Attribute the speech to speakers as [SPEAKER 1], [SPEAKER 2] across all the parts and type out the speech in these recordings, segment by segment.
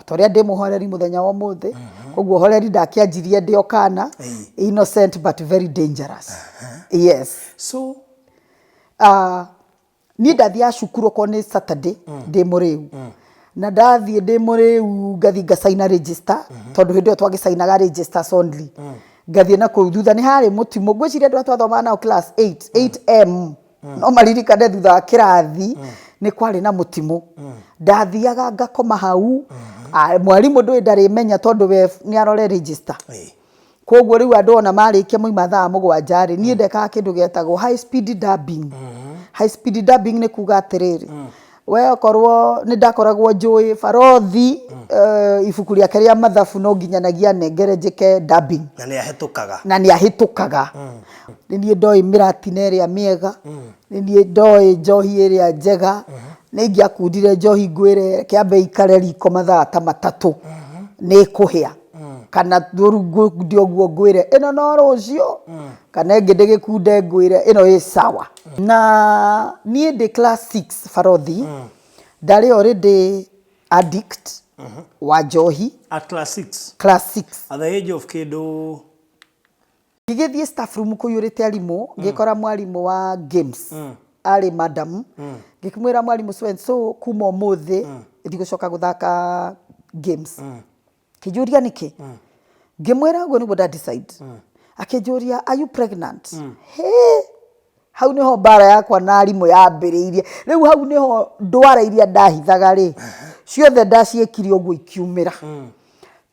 [SPEAKER 1] O ta ũrĩa ndĩ mũhoreri mũthenya wa ũmũthĩ, koguo ũhoreri ndakĩanjirie ndĩ o kana, innocent but very dangerous. Yes.
[SPEAKER 2] So
[SPEAKER 1] Ah, niĩ ndathiaga cukuru okorwo nĩ Saturday ndĩ mũrĩu. Na ndathiĩ ndĩ mũrĩu ngathiĩ ngacaina register, tondũ hĩndĩ ĩyo twagĩcainaga registers only. Ngathiĩ na kũu thutha nĩ harĩ mũtimũ, ngwĩciria andũ arĩa twathomaga nao class 8, 8M, no maririkane thutha wa kĩrathi nĩ kwarĩ na mũtimũ. Ndathiaga ngakoma hau, ah, mwarimũ ndũĩ ndarĩmenya tondũ we nĩ arore register. Koguo rĩu andũ ona marĩkia mauma thaa mũgwanja rĩ, niĩ ndekaga kĩndũ gĩetagwo high speed dubbing. High speed dubbing nĩ kuga atĩrĩrĩ, we okorwo nĩ ndakoragwo njũĩ barothi ibuku rĩake rĩa mathabu no nginyanagia nengere njĩke dubbing.
[SPEAKER 2] Na nĩ ahĩtũkaga.
[SPEAKER 1] Na nĩ ahĩtũkaga. Nĩ niĩ ndoĩ mĩratina ĩrĩa mĩega, nĩ niĩ ndoĩ njohi ĩrĩa njega, nĩ ingĩakundire njohi ngwĩre kĩambe ĩikare riko mathaa ta matatũ, nĩ ĩkũhĩa. Kana ngũkunde ũguo ngwĩre ĩno no rũciũ, kana ĩngĩ ndĩgĩkunde ngwĩre ĩno ĩ sawa. Na niĩ ndĩ class six barothi, ndarĩ already addict wa njohi.
[SPEAKER 2] At class six?
[SPEAKER 1] Class six.
[SPEAKER 2] At the age of kĩndũ?
[SPEAKER 1] Ngĩgĩthiĩ staff room kũiyũrĩte arimũ, ngĩkora mwarimũ wa games, arĩ madam, ngĩkĩmwĩra mwarimũ so and so kuma ũmũthĩ ndigũcoka gũthaka games. Akĩnjũria nĩkĩ, ngĩmwĩra ũguo nĩguo nda decide. Akĩnjũria are you pregnant? Hĩ, hau nĩho mbara yakwa na arimũ yambĩrĩirie. Rĩu hau nĩho ndwara iria ndahithaga rĩ, ciothe ndaciĩkire ũguo ikiumĩra.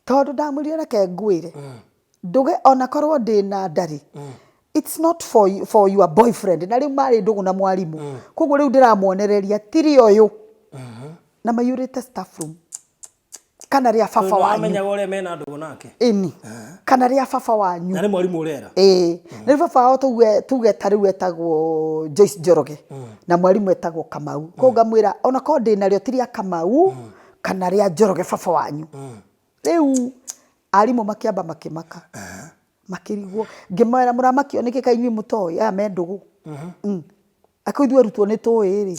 [SPEAKER 1] Tondũ ndamwĩrire reke ngwĩre, Nduge ona korwo ndĩna nda rĩ, it's not for, for your boyfriend. Na rĩu marĩ ndũgũ na mwarimũ. Koguo rĩu ndĩramuonereria tiri ũyũ. Na maiyũrĩte staff room. Kana rĩa baba wanyu.
[SPEAKER 2] Wamenyaga ũrĩa mena ndũgũ nake?
[SPEAKER 1] Ĩni. Kana rĩa baba wanyu.
[SPEAKER 2] Na nĩ mwarimũ ũrera?
[SPEAKER 1] Ĩĩ. Na rĩu baba wao tuge tuge ta rĩu etagwo Joyce Njoroge. Na mwarimũ etagwo Kamau. Koguo ngamwĩra ona korwo ndĩnarĩo ti rĩa Kamau kana rĩa Njoroge baba wanyu. Rĩu arimũ makĩamba makĩmaka makĩrigwo ngĩmera mũramakio nĩkĩ kaĩ inyuĩ mũtoĩ aya me ndũgũ Akĩo ithuĩ arutwo nĩ tũĩ rĩ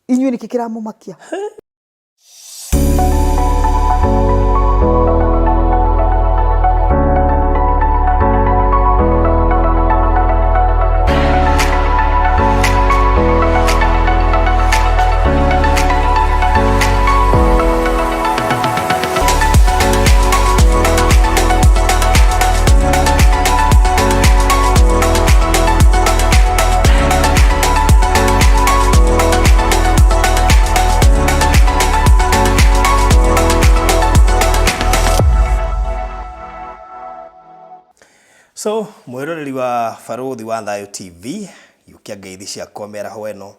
[SPEAKER 1] inyuĩ nĩkĩ kĩramũmakia?
[SPEAKER 2] So mwĩroreri wa Barũthi wa Thayũ TV, yũkia ngeithi ciakwa mĩaraho ĩno.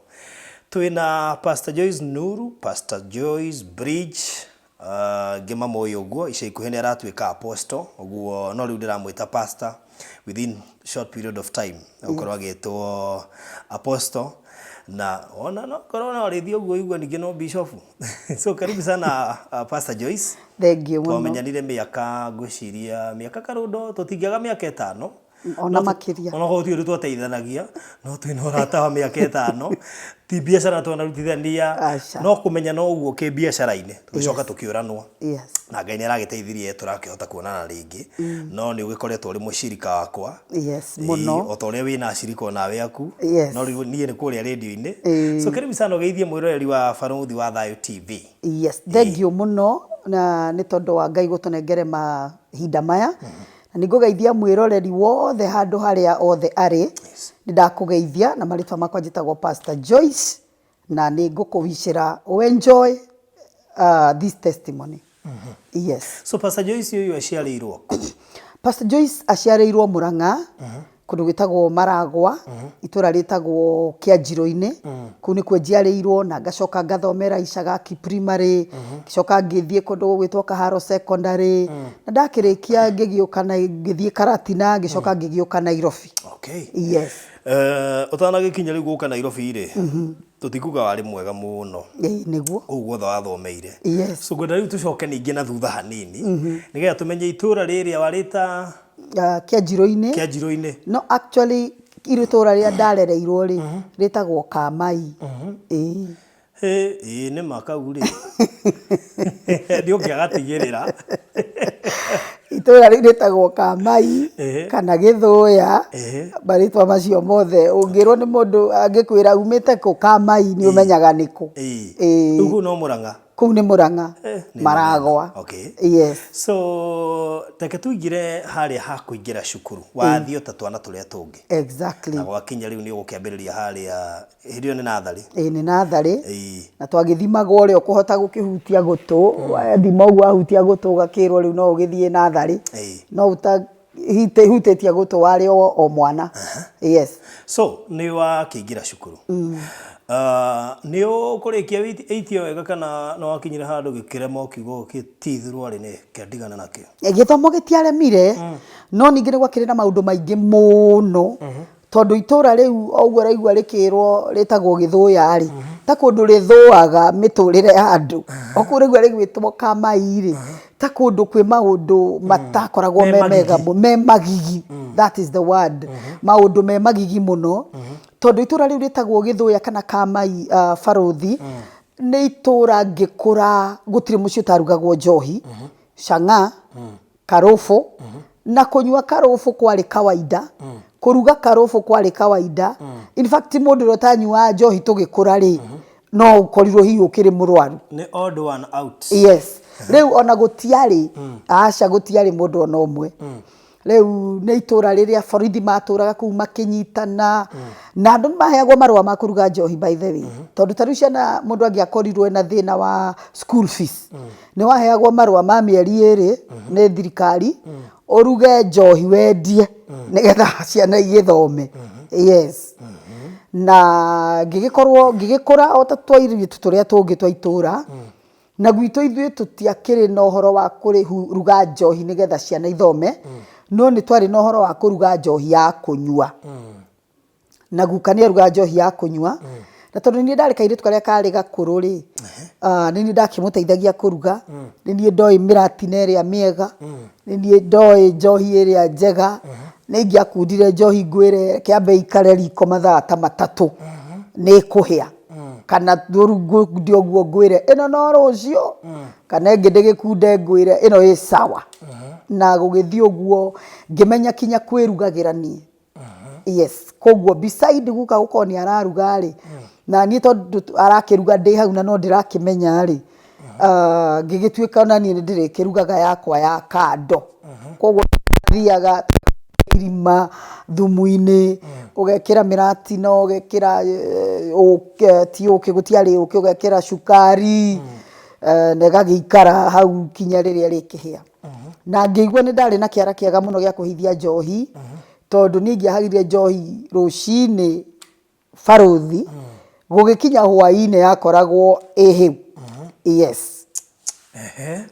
[SPEAKER 2] Twĩna Pastor Joyce Nuru, Pastor Joyce Bridge, uh, ngĩmamũĩ ũguo ica ikuhĩ nĩ aratuĩka apostle, ũguo no rĩu ndĩramwĩta pastor within short period of time gũkorwo agĩtwo apostle na ona no korwo no arĩthiĩ ũguo igua ningĩ no bishop so karibu sana uh, Pastor Joyce.
[SPEAKER 1] Thengiũ mũno.
[SPEAKER 2] Twamenyanire mĩaka ngwĩciria mĩaka karũndo tũtingĩaga mĩaka ĩtano
[SPEAKER 1] Ona makĩria.
[SPEAKER 2] Ona korwo ti ũndũ twateithanagia, no twĩna ũrata wa mĩaka ĩtano, ti biacara twanarutithania,
[SPEAKER 1] Aca.
[SPEAKER 2] no kũmenyana ũguo kĩbiacara-inĩ, tũgĩcoka tũkĩũranwo.
[SPEAKER 1] Yes.
[SPEAKER 2] Na Ngai nĩ aragĩteithirie tũrakĩhota kuonana rĩngĩ, no nĩ ũgĩkoretwo ũrĩ mũcirika wakwa.
[SPEAKER 1] Yes,
[SPEAKER 2] Ĩĩ,
[SPEAKER 1] mũno.
[SPEAKER 2] o ta ũrĩa wĩna acirika onawe aku.
[SPEAKER 1] Yes.
[SPEAKER 2] No rĩu niĩ nĩ kũrĩa rĩndiũ-inĩ.
[SPEAKER 1] Ĩĩ.
[SPEAKER 2] So karibu sana ũgeithie mwĩroreri wa Barũthi wa Thayũ TV.
[SPEAKER 1] Yes, thengiũ mũno na nĩ tondũ wa Ngai gũtũnengere mahinda maya. Na nĩ ngũgeithia mwĩroreri wothe handũ harĩa othe arĩ, nĩ ndakũgeithia na marĩtwa makwa njĩtagwo Pastor Joyce na nĩ ngũkũwicĩra ũ enjoy uh, this testimony. Yes.
[SPEAKER 2] So Pastor Joyce ũyũ aciarĩirwo kũ?
[SPEAKER 1] Pastor Joyce aciarĩirwo Murang'a kũndũ gwĩtagwo Maragwa itũra rĩtagwo Kĩanjirũ-inĩ kũu nĩkuo njiarĩirwo na ngacoka ngathomera Icagaki Primary ngĩcoka ngĩthiĩ kũndũ gũgwĩtwo Kaharo Secondary na ndakĩrĩkia ngĩgĩũka na ngĩthiĩ Karatina ngĩcoka ngĩgĩũka Nairobi.
[SPEAKER 2] Okay.
[SPEAKER 1] Yes.
[SPEAKER 2] Eh, ũtanagĩkinya rĩu gũka Nairobi rĩ tũtikuga warĩ mwega mũno
[SPEAKER 1] Ĩĩ nĩguo.
[SPEAKER 2] kũu guothe wathomeire
[SPEAKER 1] Yes.
[SPEAKER 2] so ngwenda rĩu tũcoke ningĩ na thutha hanini nĩgetha tũmenye itũra rĩrĩa warĩta
[SPEAKER 1] Kĩanjirũ-inĩ.
[SPEAKER 2] Kĩanjirũ-inĩ.
[SPEAKER 1] No actually itũra rĩrĩa ndarereirwo rĩ, rĩtagwo Kamai. Ĩĩ.
[SPEAKER 2] Hĩ, ĩĩ nĩ ma kau rĩ. Nĩ ũngĩagatigĩrĩra.
[SPEAKER 1] Itũra rĩu rĩtagwo Kamai
[SPEAKER 2] Ehe.
[SPEAKER 1] kana Gĩthũya,
[SPEAKER 2] Ehe.
[SPEAKER 1] marĩtwa macio mothe ũngĩrwo nĩ mũndũ angĩkwĩra umĩte kũ Kamai nĩ ũmenyaga nĩ kũ.
[SPEAKER 2] Ĩĩ.
[SPEAKER 1] Ĩĩ.
[SPEAKER 2] Rĩu kũu no Mũrang'a?
[SPEAKER 1] Kũu nĩ Mũrang'a,
[SPEAKER 2] Eh, nĩ
[SPEAKER 1] Maragwa.
[SPEAKER 2] Okay.
[SPEAKER 1] Yes.
[SPEAKER 2] So, reke tũingĩre harĩa ha kũingĩra cukuru. Wathiĩ o ta twana tũrĩa tũngĩ.
[SPEAKER 1] Exactly.
[SPEAKER 2] Na gwakinya rĩu nĩ ũgũkĩambĩrĩria harĩa, hĩndĩ ĩyo nĩ natharĩ.
[SPEAKER 1] Ĩĩ nĩ natharĩ.
[SPEAKER 2] Ĩĩ.
[SPEAKER 1] Na twagĩthimagwo ũrĩa ũkũhota gũkĩhutia gũtũ, wathima ũguo wahutia gũtũ ũgakĩrwo rĩu no ũgĩthiĩ natharĩ.
[SPEAKER 2] Ĩĩ.
[SPEAKER 1] No ũtahutĩtie gũtũ warĩ o mwana. Yes.
[SPEAKER 2] So, nĩ wakĩingĩra cukuru. Nĩ ũkũrĩkia eight ĩyo wega kana nĩ wakinyire handũ gĩkĩrema ũkiuga ũkĩ ti thuruarĩ nĩ reke ndigane nakĩo?
[SPEAKER 1] Gĩthomo gĩtiaremire, no ningĩ nĩ gwakĩrĩ na maũndũ maingĩ mũno. Tondũ itũra rĩu o ũguo ũraigua rĩkĩrwo rĩtagwo Gĩthũya rĩ, ta kũndũ rĩthũaga mĩtũrĩre ya andũ. O kũu ũraigua rĩgwĩtwo Kamai rĩ, ta kũndũ kwĩ maũndũ matakoragwo
[SPEAKER 2] Me
[SPEAKER 1] me mega
[SPEAKER 2] magigi.
[SPEAKER 1] me magigi, that is the word. Maũndũ me magigi mũno, tondũ itũra rĩu rĩtagwo Gĩthũya kana Kamai Barũthi, nĩ itũra ngĩkũra gũtirĩ mũciĩ ũtarugagwo njohi, chang'aa, karũbũ, na kũnyua karũbũ kwarĩ kawaida, kũruga karũbũ kwarĩ kawaida. In fact mũndũ ũrĩa ũtanyuaga njohi tũgĩkũra rĩ, no ũkorirwo hihi ũkĩrĩ mũrwaru.
[SPEAKER 2] Nĩ odd one out.
[SPEAKER 1] Yes. Rĩu ona gũtiarĩ, aca gũtiarĩ mũndũ ona ũmwe. Rĩu nĩ itũra rĩrĩa borithi matũraga kũu makĩnyitana, na andũ nĩ maheagwo marũa ma kũruga njohi by the way. Tondũ ta rĩu ciana mũndũ angĩakorirwo ena thĩna wa school fees, nĩ waheagwo marũa ma mĩeri ĩrĩ nĩ thirikari, ũruge njohi wendie nĩgetha ciana igĩthome. Yes. Na ngĩgĩkorwo ngĩgĩkũra o ta tũairĩtu tũrĩa tũngĩ twa itũra, Na gwitũ ithuĩ tũtiakĩrĩ na ũhoro wa kũruga njohi nĩgetha ciana ithome, no nĩ twarĩ na ũhoro wa kũruga njohi ya kũnyua. Na guka nĩ arugaga njohi ya kũnyua, na tondũ nĩ niĩ ndarĩ kairĩtu karĩa karĩ gakũrũ rĩ, nĩ niĩ ndakĩmũteithagia kũruga, nĩ niĩ ndoĩ mĩratina ĩrĩa mĩega, nĩ niĩ ndoĩ njohi ĩrĩa njega, nĩ ingĩakundire njohi ngwĩre kĩambe ĩikare riko mathaa ta matatũ, nĩ ĩkũhĩa. Kana ngũkunde ũguo ngwĩre ĩno no rũciũ, kana ĩngĩ ndĩgĩkunde ngwĩre ĩno ĩ sawa. Na gũgĩthiĩ ũguo ngĩmenya kinya kwĩrugagĩra niĩ. Yes, koguo beside guka gũkorwo nĩ araruga rĩ, na niĩ tondũ arakĩruga ndĩ hau na no ndĩrakĩmenya rĩ, ngĩgĩtuĩka ona niĩ nĩ ndĩrĩkĩrugaga yakwa ya kando. Koguo thiaga irima thumu-inĩ, ũgekĩra mĩratina, ũgekĩra ũkĩ, ti ũkĩ gũtiarĩ ũkĩ, ũgekĩra cukari, na ĩgagĩikara hau nginya rĩrĩa ĩrĩkĩhĩa. Na ngĩigua nĩ ndarĩ na kĩara kĩega mũno gĩa kũhithia njohi, tondũ niĩ ingĩahagire njohi rũcinĩ barũthi, gũgĩkinya hwainĩ yakoragwo ĩ hĩu. Yes.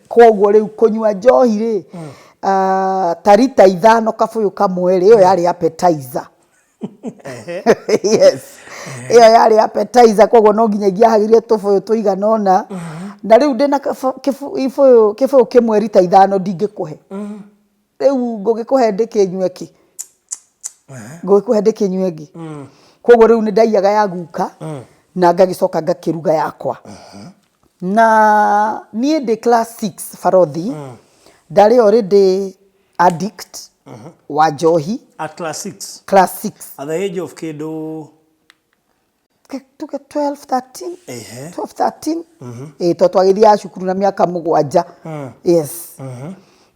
[SPEAKER 1] Koguo rĩu kũnyua njohi rĩ, ta rita ithano kabũyũ kamwe rĩ, ĩyo yarĩ appetizer. Yes. Ĩyo yarĩ appetizer koguo no nginya ingĩahagire tũbũyũ tũigana ũna. Na rĩu ndĩna kĩbũyũ kĩmwe rita ithano ndingĩkũhe. Rĩu ngũgĩkũhe ndĩkĩnyue kĩ? Ngũgĩkũhe ndĩkĩnyue ngĩ? Koguo rĩu nĩ ndaiyaga ya guka na ngagĩcoka ngakĩruga yakwa. Na niĩ ndĩ class six barothi, ndarĩ already addict wa njohi.
[SPEAKER 2] At class six?
[SPEAKER 1] Class six.
[SPEAKER 2] At the age of kĩndũ?
[SPEAKER 1] Tuge 12 13.
[SPEAKER 2] Ehe.
[SPEAKER 1] 12 13. Ĩĩ tondũ twagĩthiaga cukuru na mĩaka mũgwanja. Yes.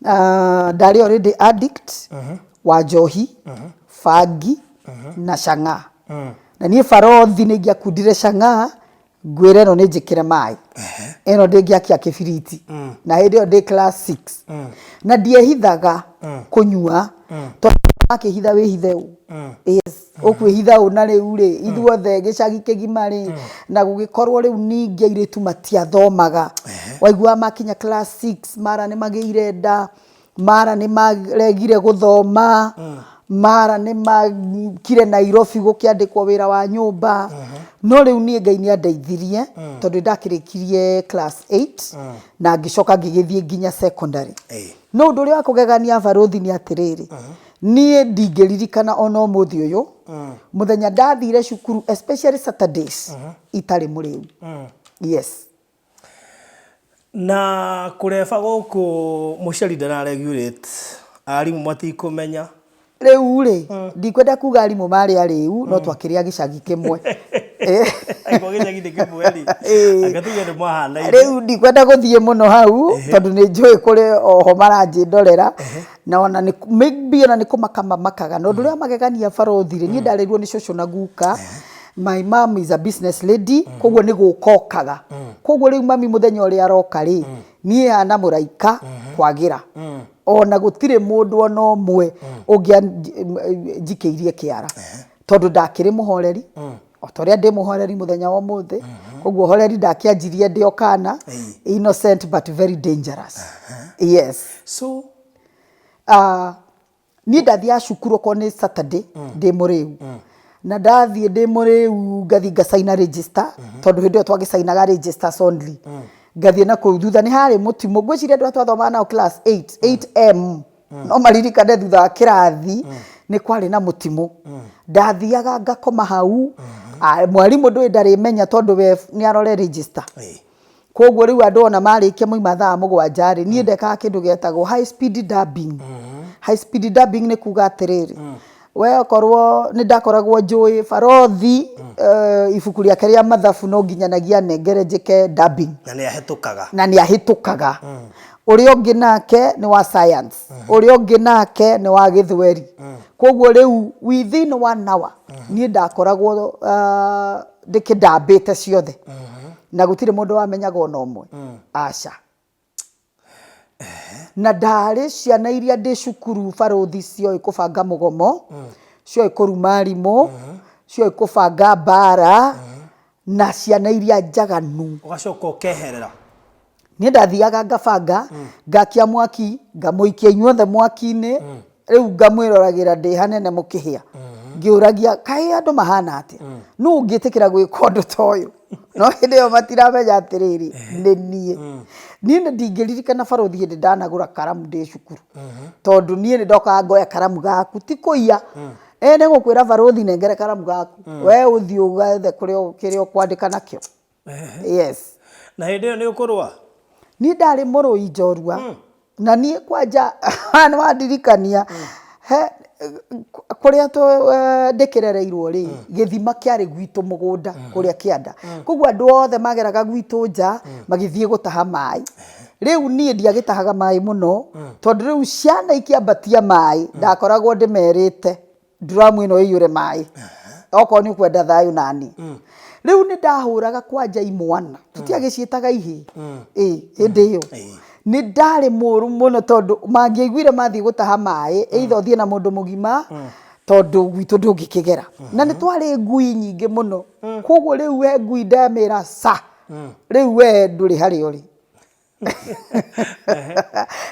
[SPEAKER 1] Ah, ndarĩ already addict wa njohi, bangi na chang'aa. Na niĩ barothi nĩ ingĩakundire chang'aa ngwĩre ĩno nĩ njĩkĩre maĩ, ĩno ndĩngĩakia kĩbiriti. Na hĩndĩ ĩyo ndĩ class 6. Na ndiehithaga kũnyua tondũ wakĩhitha wĩhithe ũ? Yes. Ũkwĩhitha ũ na rĩu rĩ, ithuothe gĩcagi kĩgima rĩ, na gũgĩkorwo rĩu ningĩ airĩtu matiathomaga. Waiguaga makinya class 6 mara nĩ magĩire nda, mara nĩ maregire gũthoma, mara nĩ makire Nairobi gũkĩandĩkwo wĩra wa nyũmba. No rĩu niĩ Ngai nĩ andeithirie tondũ nĩ ndakĩrĩkirie class 8 na ngĩcoka ngĩgĩthiĩ nginya secondary. No ũndũ ũrĩa wa kũgegania barũthi nĩ atĩrĩrĩ, niĩ ndingĩririkana ona ũmũthĩ ũyũ mũthenya ndathire cukuru especially Saturdays itarĩ mũrĩu. Yes.
[SPEAKER 2] Na kũreba gũkũ mũciari ndara regulate, arimũ matikũmenya.
[SPEAKER 1] Rĩu rĩ, ndikwenda kuga arimũ marĩ arĩu, no twakĩrĩ a gĩcagi kĩmwe.
[SPEAKER 2] Angĩkorwo gĩcagi nĩ kĩmwe rĩ,
[SPEAKER 1] Ĩĩ.
[SPEAKER 2] anga tuge nĩ mwahanaine.
[SPEAKER 1] Rĩu ndikwenda gũthiĩ mũno hau, tondũ nĩ njũĩ kũrĩ oho maranjĩndorera, na ona nĩ maybe ona nĩ kũmaka mamakaga. Na ũndũ ũrĩa magegania barothi rĩ, niĩ ndarerirwo nĩ cũcũ na guka, my mom is a business lady, koguo nĩ gũka okaga. Koguo rĩu mami mũthenya ũrĩa aroka rĩ, niĩ hana mũraika kwagĩra. Ona gũtirĩ mũndũ ona ũmwe ũngĩanjikĩirie kĩara, tondũ ndakĩrĩ mũhoreri, o ta ũrĩa ndĩ mũhoreri mũthenya wa ũmũthĩ. Koguo ũhoreri ndakĩanjirie ndĩ o kana, innocent but very dangerous. Yes.
[SPEAKER 2] So
[SPEAKER 1] Niĩ ndathiaga cukuru okorwo nĩ Saturday ndĩ mũrĩu, na ndathiĩ ndĩ mũrĩu ngathiĩ ngacaina register, tondũ hĩndĩ ĩyo twagĩcainaga registers only. Ngathiĩ na kũu thutha nĩ harĩ mũtimũ, ngwĩciria andũ arĩa twathomaga nao class 8, 8M, no maririkane thutha wa kĩrathi nĩ kwarĩ na mũtimũ. Ndathiaga ngakoma hau, mwarimũ ndũĩ ndarĩmenya tondũ we nĩ arore register. Koguo rĩu andũ ona marĩkia mauma thaa mũgwanja rĩ, niĩ ndekaga kĩndũ gĩetagwo high speed dubbing. High speed dubbing nĩ kuga atĩrĩrĩ, we okorwo nĩ ndakoragwo njũĩ barothi ibuku rĩake rĩa mathabu no nginyanagia nengere njĩke dubbing.
[SPEAKER 2] Na nĩ ahĩtũkaga.
[SPEAKER 1] Na nĩ ahĩtũkaga. Ũrĩa ũngĩ nake nĩ wa science, ũrĩa ũngĩ nake nĩ wa gĩthweri. Koguo rĩu within one hour niĩ ndakoragwo ndĩkĩndambĩte ciothe na gũtirĩ mũndũ wamenyaga ona ũmwe, aca. Na ndarĩ ciana iria ndĩ cukuru barũthi cioĩ kũbanga mũgomo, cioĩ kũruma arimũ, cioĩ kũbanga mbara, na ciana iria njaganu.
[SPEAKER 2] Ũgacoka ũkeherera.
[SPEAKER 1] Niĩ ndathiaga ngabanga, ngakia mwaki, ngamũikia inyuothe mwaki-inĩ, rĩu ngamwĩroragĩra ndĩ hanene mũkĩhĩa. Ngĩũragia, kaĩ andũ mahana atĩa? Nũ ũngĩtĩkĩra gwĩka ũndũ ta ũyũ? No hĩndĩ ĩyo matiramenya atĩrĩrĩ, nĩ niĩ. Niĩ nĩ ndingĩririkana barũthi hĩndĩ ndanagũra karamu ndĩ cukuru. Tondũ niĩ nĩ ndokaga ngoya karamu gaku, ti kũiya. Ĩ nĩ ngũkwĩra barũthi nengere karamu gaku, we ũthiĩ ũgethe kĩrĩa ũkwandĩka nakĩo. Yes.
[SPEAKER 2] Na hĩndĩ ĩyo nĩ ũkũrũa?
[SPEAKER 1] Niĩ ndarĩ mũrũi njorua. Na niĩ kwanja nĩ wandirikania he kũrĩa ndĩkĩrereirwo rĩ, gĩthima kĩarĩ gwitũ mũgũnda kũrĩa kĩanda. Koguo andũ othe mageraga gwitũ nja magĩthiĩ gũtaha maĩ. Rĩu niĩ ndiagĩtahaga maĩ mũno tondũ rĩu ciana ikĩambatia maĩ ndakoragwo ndĩmerĩte nduramu ĩno ĩiyũre maĩ okorwo nĩ ũkwenda thayũ nani. Rĩu nĩ ndahũraga kwanja imwana, tũtiagĩciĩtaga ihĩĩ ĩ hĩndĩ ĩyo. Nĩ ndarĩ mũru mũno tondũ mangĩaiguire mathiĩ gũtaha maĩ, either ũthiĩ na mũndũ mũgima tondũ gwitũ ndũngĩkĩgera. Na nĩ twarĩ ngui nyingĩ mũno, koguo rĩu he ngui ndamĩra ca, rĩu we ndũrĩ harĩa ũrĩ.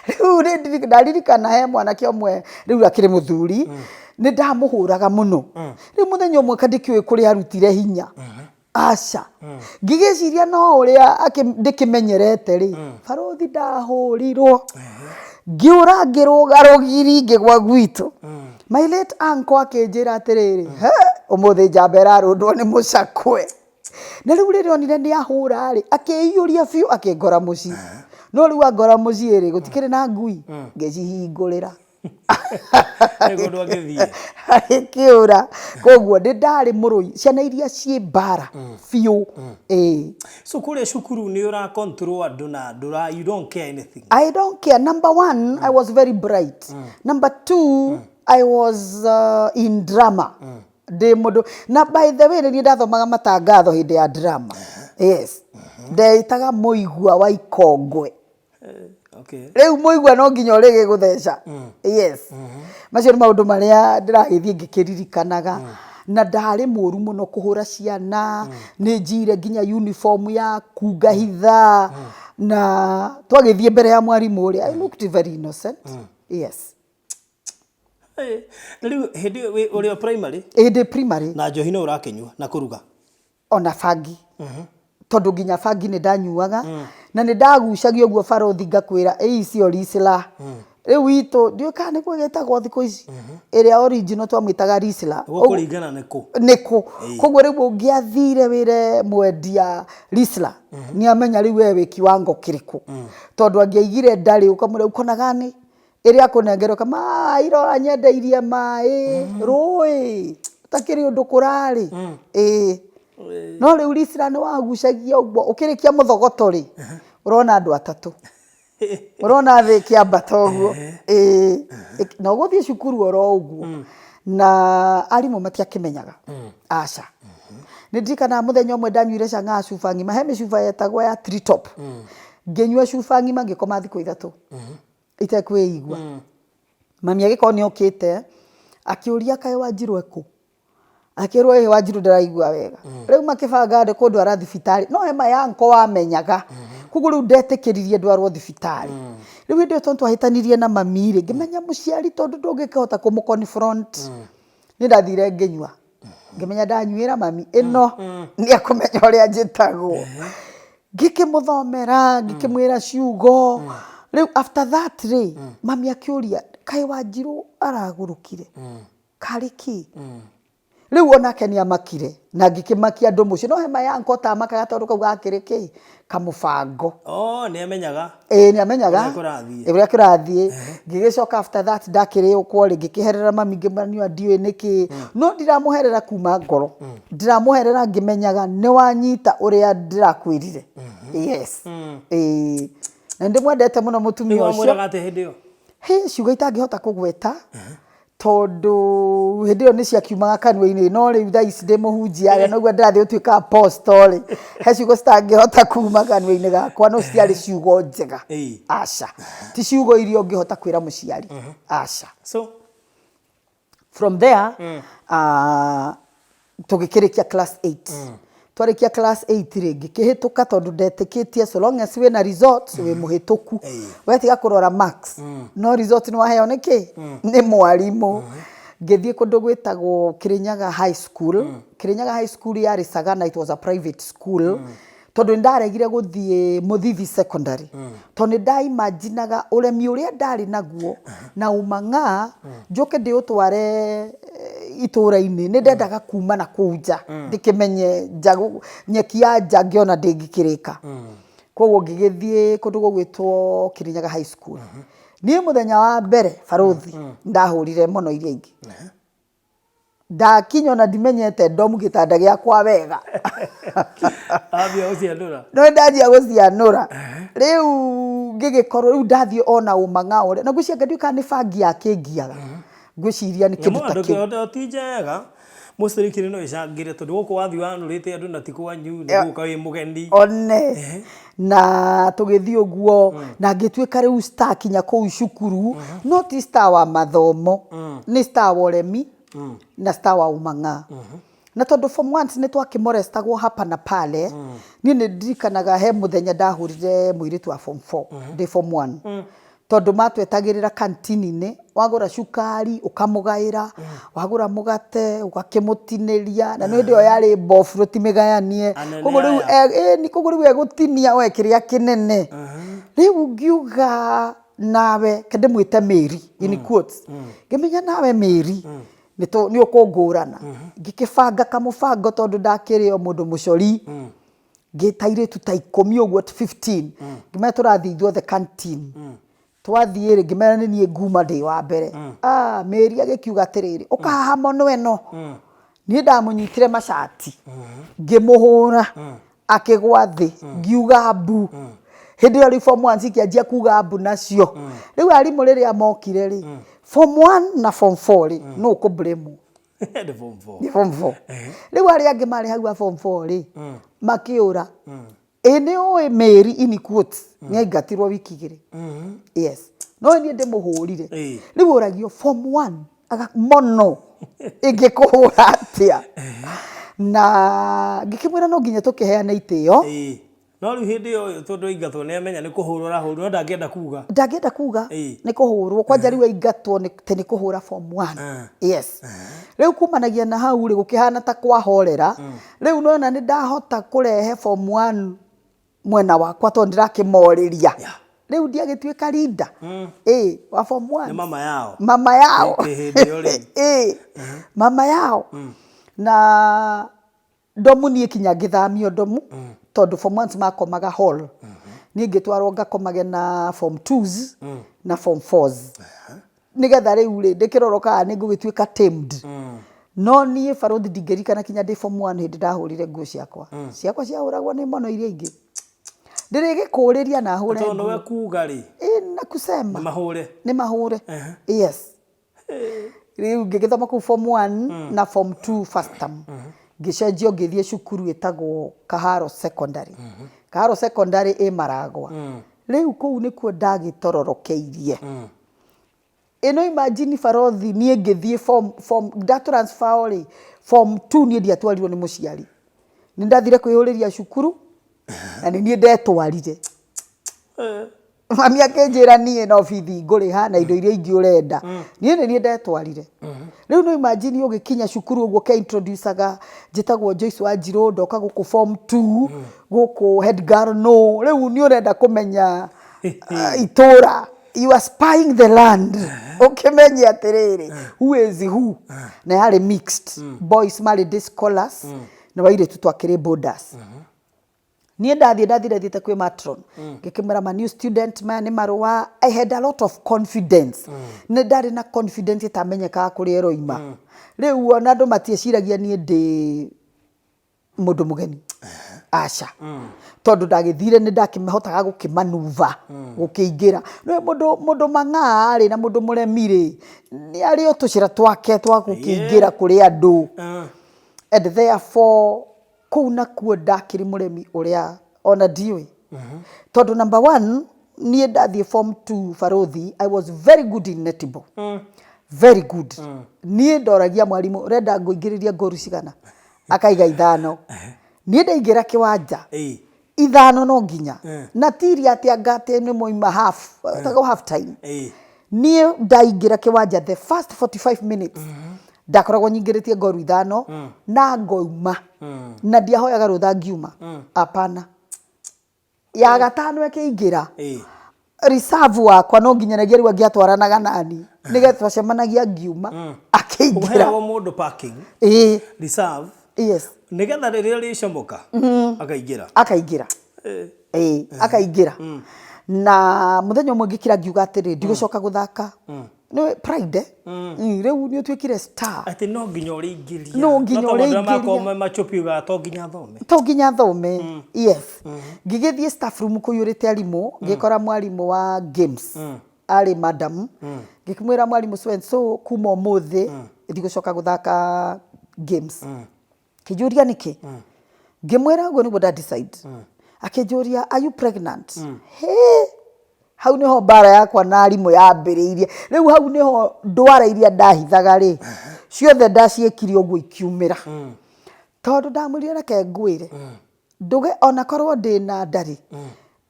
[SPEAKER 1] Rĩu nĩ ndaririkana he mwanake ũmwe rĩu akĩrĩ mũthuri, nĩ ndamũhũraga mũno. Rĩu mũthenya ũmwe ndikĩũĩ kũrĩa arutire hinya, aca, ngĩgĩciria no ũrĩa ndĩkĩmenyerete rĩ, barũthi ndahũrirwo, ngĩũra ngĩrũga rũgiri ngĩgwa gwitũ. My late uncle akĩnjĩra atĩrĩrĩ, he ũmũthĩ njamba ĩrarũndwo nĩ mũcakwe. Na rĩu rĩrĩa onire nĩ ahũra rĩ, akĩiyũria biũ akĩngora mũciĩ. No rĩu angora mũciĩ rĩ, gũtikĩrĩ na ngui, ngĩcihingũrĩra.
[SPEAKER 2] Nĩguo ndwagĩthiĩ.
[SPEAKER 1] Agĩkĩũra. Koguo nĩ ndarĩ mũrũi, ciana iria ciĩ mbara biũ. Ĩĩ.
[SPEAKER 2] So kũrĩa cukuru nĩ ũra control andũ na ndũra, you don't care anything.
[SPEAKER 1] I don't care. Number one, I was very bright. Number two, I was in drama. Ndĩ mũndũ na by the way nĩ niĩ ndathomaga matangatho hĩndĩ ya drama. Yes. Ndeĩtaga mũigua wa ikongwe. Rĩu mũigua no nginya ũrĩgĩgũtheca. Yes. Macio nĩ maũndũ marĩa ndĩragĩthiĩ ngĩkĩririkanaga. Na ndarĩ mũru mũno kũhũra ciana, nĩ njiyire nginya uniform yaku ngahitha. Na twagĩthiĩ mbere ya mwarimũ rĩ, I looked very innocent. Yes.
[SPEAKER 2] Na rĩu hĩndĩ ĩyo ũrĩ o primary?
[SPEAKER 1] Ĩĩ ndĩ primary.
[SPEAKER 2] Na njohi no ũrakĩnyua na kũruga?
[SPEAKER 1] Ona bangi. Tondũ nginya bangi nĩ ndanyuaga. Na nĩ ndagucagia ũguo barũthi ngakwĩra ĩ icio ricla. Rĩu witũ ndiũĩ kana nĩguo gĩtagwo thikũ ici, ĩrĩa original twamwĩtaga Risla.
[SPEAKER 2] Gũkũringana nĩ kũ.
[SPEAKER 1] Nĩkũ. Koguo rĩu ũngĩathire wĩre mwendia Risla, nĩ amenya rĩu we wĩ kiwango kĩrĩkũ. Tondũ angĩaigire ndarĩ ũkamwĩra uko na gani? Ĩrĩa akũnengera ũkama "Ah, ira ũranyendeirie maĩ rũĩ ũtakĩrĩ ũndũ kũrarĩ." Ĩĩ. No rĩu Risla nĩ wagucagia ũguo ũkĩrĩkia mũthogoto rĩ, ũrona andũ atatũ. Ũrona thĩ ĩkĩambata ũguo. Ĩĩ. Na ũgũthiĩ cukuru oro ũguo. Na arimũ matiakĩmenyaga. Aca. Nĩ ndirikanaga mũthenya ũmwe ndanyuire chang'aa cuba ng'ima. He mĩcuba yetagwo ya Three Top. Ngĩnyua cuba ng'ima ngĩkoma thikũ ithatũ. Itekwĩigua. Mami agĩkorwo nĩ okĩte, akĩũria kaĩ Wanjirũ ekũ? Akĩrwo ĩĩ Wanjirũ ndaraigua wega. Rĩu makĩbanga andũ kũndwara thibitarĩ. No he my uncle wamenyaga. Koguo rĩu ndetĩkĩririe ndwarwo thibitarĩ. Rĩu hĩndĩ ĩyo tondũ twahĩtanirie na mami rĩ, ngĩmenya mũciari tondũ ndũngĩkĩhota kũmũ confront. Niĩ ndathire ngĩnyua. Ngĩmenya ndanyuĩra mami ĩno nĩ ekũmenya ũrĩa njĩtagwo. Ngĩkĩmũthomera, ngĩkĩmwĩra ciugo. Rĩu after that rĩ, mami akĩũria kaĩ Wanjirũ aragũrũkire? Karĩ kĩ? Rĩu onake nĩ amakire na ngĩkĩmakia andũ mũciĩ no hema ya uncle ũtamakaga tondũ kau gakĩrĩ kĩ? Kamũbango.
[SPEAKER 2] Oh, nĩ amenyaga.
[SPEAKER 1] Ĩĩ nĩ amenyaga
[SPEAKER 2] Ũrĩa kũrathiĩ.
[SPEAKER 1] Ũrĩa kũrathiĩ. Ngĩgĩcoka after that ndakĩrĩũkwo rĩ, ngĩkĩherera mami ngĩmwĩra niĩ ndiũĩ nĩkĩ. No ndiramũherera kuma ngoro. Ndĩramũherera ngĩmenyaga nĩ wanyita ũrĩa ndĩrakwĩrire. Yes. Ĩĩ. Na nĩ ndĩmwendete mũno mũtumia
[SPEAKER 2] Rĩu
[SPEAKER 1] ũcio.
[SPEAKER 2] wamwĩraga atĩa hĩndĩ ĩyo?
[SPEAKER 1] Hĩ, ciugo itangĩhota kũgweta. Tondũ hĩndĩ ĩyo nĩ ciakiumaga kanua-inĩ no rĩu thaa ici ndĩ mũhunjia rĩ noguo ndĩrathiĩ gũtuĩka apostle rĩ he ciugo citangĩhota kuma kanua-inĩ gakwa no citiarĩ ciugo njega. Aca. Ti ciugo iria ũngĩhota kwĩra mũciari. Aca.
[SPEAKER 2] So
[SPEAKER 1] From there, tũgĩkĩrĩkia class 8. Twarĩkia class 8 rĩ, ngĩkĩhĩtũka tondũ ndetĩkĩtie so long as wĩna results wĩ mũhĩtũku. We tiga kũrora marks, no result nĩ waheo nĩ kĩ? Nĩ mwarimũ. Ngĩthiĩ kũndũ gwĩtagwo Kĩrĩnyaga High School. Kĩrĩnyaga High School yarĩ Sagana, it was a private school. Tondũ nĩ ndaregire gũthiĩ Mũthithi Secondary. Tondũ nĩ nda imaginaga ũremi ũrĩa ndarĩ naguo na ũmang'a njũke ndĩũtware itũra-inĩ. Nĩ ndendaga kuma na kũu nja ndĩkĩmenye nja nyeki ya nja ngĩona ndĩngĩkĩrĩka. Koguo ngĩgĩthiĩ kũndũ gũgwĩtwo Kĩrĩnyaga High School. Niĩ mũthenya wa mbere barũthi ndahũrire mũno iria ingĩ. Ndakinya ona ndimenyete ndomu gĩtanda gĩakwa wega.
[SPEAKER 2] Ambia gũcianũra.
[SPEAKER 1] No ndanjia gũcianũra. Rĩu ngĩgĩkorwo rĩu ndathiĩ ona ũmang'a ũrĩa. Na ngwĩciria ndiũĩ kana nĩ bangi yakĩngiaga. Ngwĩciria nĩ kĩndũ ta
[SPEAKER 2] kĩu. Ti njega. Mũcirikiri no ĩcangĩre tondũ gũkũ wathiĩ wanũrĩte andũ na ti kwanyu nĩ gũka wĩ mũgeni.
[SPEAKER 1] One. Na tũgĩthiĩ ũguo na ngĩtuĩka rĩu star kinya kũu cukuru no ti star wa mathomo nĩ star wa ũremi na star wa ũmang'a. Na tondũ form ones nĩ twakĩmorestagwo hapa na pale niĩ nĩ ndirikanaga he mũthenya ndahũrire mũirĩtu wa form four ndĩ form one. Tondũ matwetagĩrĩra kantini-inĩ, wagũra cukari ũkamũgaĩra, wagũra mũgate ũgakĩmũtinĩria, na nĩ hĩndĩ ĩyo yarĩ mbofurũ ti mĩgayanie,
[SPEAKER 2] Anene
[SPEAKER 1] koguo rĩu
[SPEAKER 2] aya.
[SPEAKER 1] ĩni koguo rĩu egũtinia oe kĩrĩa kĩnene. Rĩu ngiuga nawe, reke ndĩmwĩte Mary in quotes, ngĩmenya nawe Mary nĩ ũkũngũrana. Ngĩkĩbanga kamũbango tondũ ndakĩrĩ o mũndũ mũcori. Ngĩta airĩtu ta ikũmi ũguo 15 ngĩmera tũrathiĩ ithuothe canteen twathiĩ rĩ ngĩmera nĩ niĩ nguma ndĩ wa mbere ah Mary agĩkiuga atĩrĩrĩ ũka haha mũno ĩno niĩ ndamũnyitire macati ngĩmũhũra akĩgwa thĩ ngiuga mbu hĩndĩ ĩyo rĩu form one cikĩanjia kuga mbu nacio rĩu arimũ rĩrĩa mokire rĩ form one na form four rĩ nũ ũkũ blame
[SPEAKER 2] Nĩ form four.
[SPEAKER 1] Nĩ form four. Rĩu arĩa angĩ marĩ hau a form four rĩ makĩũra ĩ nĩ ũĩ Mary in quotes nĩ aingatirwo wiki igĩrĩ yes no niĩ ndĩmũhũrire
[SPEAKER 2] Ĩĩ.
[SPEAKER 1] rĩu ũragio form one aga mono ĩngĩkũhũra atĩa na ngĩkĩmwĩra no nginya tũkĩheane itĩo
[SPEAKER 2] Ĩĩ. No rĩu hĩndĩ ĩyo tondũ aingatwo nĩ amenya nĩ kũhũrwo arahũrwo no ndangĩenda kuga.
[SPEAKER 1] Ndangĩenda kuga
[SPEAKER 2] Ĩĩ.
[SPEAKER 1] nĩ kũhũrwo kwanja rĩu aingatwo nĩ atĩ nĩ kũhũra form one. Yes. Rĩu kumanagia na hau rĩ gũkĩhana ta kwahorera rĩu nĩwona nĩ ndahota kũrehe form one mwena wakwa tondũ ndĩrakĩmorĩria.
[SPEAKER 2] Yeah.
[SPEAKER 1] Rĩu ndiagĩtuĩka leader. Ĩ, wa form
[SPEAKER 2] Nĩ
[SPEAKER 1] 1.
[SPEAKER 2] Mama yao.
[SPEAKER 1] Mama yao.
[SPEAKER 2] Hĩndĩ ĩyo rĩu.
[SPEAKER 1] Ĩ, mama yao. Na ndomu niĩ kinya ngĩthamio ndomu tondũ form ones makomaga hall. Niĩ ngĩtwarwo ngakomage na form twos na form fours. Nĩgetha rĩu rĩ ndĩkĩrorwo kana nĩ ngũgĩtuĩka tamed. No niĩ barũthi ndingĩririkana kinya ndĩ form one hĩndĩ ndahũrire nguo ciakwa. Ciakwa ciahũragwo nĩ mono iria ingĩ. Ndĩrĩgĩkũrĩria na hũre
[SPEAKER 2] Tondũ
[SPEAKER 1] nguo.
[SPEAKER 2] nĩwe kuga rĩ.
[SPEAKER 1] Ĩ na kusema.
[SPEAKER 2] Nĩ mahũre.
[SPEAKER 1] Nĩ mahũre. Yes. Rĩu ngĩgĩthoma kũu form 1 na form 2 first term. Ngĩcenjio ngĩthiĩ cukuru ĩtagwo Kaharo Secondary. Kaharo Secondary ĩ Maragwa. Rĩu kũu nĩkuo ndagĩtororokeirie. Ĩno imagine barothi niĩ ngĩthiĩ form form nda transfer rĩ, form 2 niĩ ndiatwarirwo nĩ mũciari. Nĩ ndathire kwĩyũrĩria cukuru na nĩ niĩ ndetwarire. Mami akĩnjĩra niĩ no bithi ngũrĩha na indo iria ingĩ ũrenda. Niĩ nĩ niĩ ndetwarire. Rĩu no imagine ũgĩkinya cukuru ũguo ũke introduce-aga njĩtagwo Joyce Wanjirũ ndoka gũkũ form 2 gũkũ head girl no rĩu nĩ ũrenda kũmenya itũra. You are spying the land. Ũkĩmenye atĩrĩrĩ, who is who. Na yarĩ mixed. Boys marĩ day scholars na airĩtu twakĩrĩ boarders. Niĩ ndathiĩ ndathire thiĩte kwĩ matron. Ngĩkĩmwĩra ma new student maya nĩ marũa. I had a lot of confidence. Nĩ ndarĩ na confidence ĩtamenyekaga kũrĩa ĩroima. Rĩu ona andũ matieciragia niĩ ndĩ mũndũ mũgeni. Aca. Tondũ ndagĩthire nĩ ndakĩhotaga gũkĩmanuva, gũkĩingĩra. Nĩũĩ mũndũ mũndũ mang'aa rĩ na mũndũ mũremi rĩ, nĩ arĩ o tũcĩra twake twa gũkĩingĩra kũrĩ andũ. And therefore kũu nakuo ndakĩrĩ mũremi ũrĩa ona ndiũĩ. Tondũ number one, niĩ ndathiĩ form 2 barũthi, I was very good in netball. Very good. Niĩ ndoragia mwarimũ, ũrenda ngũingĩrĩrie ngoru cigana? Akaiga ithano. Niĩ ndaingĩra kĩwanja, ithano no nginya. Na ti iria atĩ anga atĩ nĩ mwauma half, ĩtagwo half time. Niĩ ndaingĩra kĩwanja the first 45 minutes, ndakoragwo nyingĩrĩtie ngoru ithano na ngoima. Na ndiahoyaga rũtha ngiuma. Hapana. Ya gatano ĩkĩingĩra, reserve wakwa no nginyanagia rĩu angĩatwaranaga nani nĩgetha twacemanagia ngiuma akĩingĩra.
[SPEAKER 2] Ũheagwo mũndũ parking.
[SPEAKER 1] Ĩĩ.
[SPEAKER 2] Reserve.
[SPEAKER 1] Yes.
[SPEAKER 2] Nĩgetha rĩrĩa rĩcomoka akaingĩra.
[SPEAKER 1] Akaingĩra. Ĩĩ, akaingĩra. Na mũthenya ũmwe ngĩkira ngiuga atĩrĩ, ndigũcoka gũthaka. Nĩ pride. Rĩu nĩ ũtuĩkire star.
[SPEAKER 2] Atĩ no nginya ũrĩingĩria.
[SPEAKER 1] No nginya
[SPEAKER 2] No tondũ andũ arĩa makoragwo
[SPEAKER 1] ũrĩingĩria.
[SPEAKER 2] me machupi ugaga to nginya thome.
[SPEAKER 1] To nginya thome. Yes. Ngĩgĩthiĩ staff room kũiyũrĩte arimũ, ngĩkora mwarimũ wa games. Arĩ madam. Ngĩkĩmwĩra mwarimũ so and so kuma ũmũthĩ ndigũcoka gũthaka games. Akĩnjũria nĩkĩ. Ngĩmwĩra ũguo nĩguo nda decide. Akĩnjũria are you pregnant? Hĩ! Hau nĩho mbara yakwa na arimũ yambĩrĩirie. Rĩu hau nĩho ndwara iria ndahithaga rĩ, ciothe ndaciĩkire ũguo ikiumĩra. Tondũ ndamwĩrire reke ngwĩre, ndũge ona korwo ndĩna nda rĩ,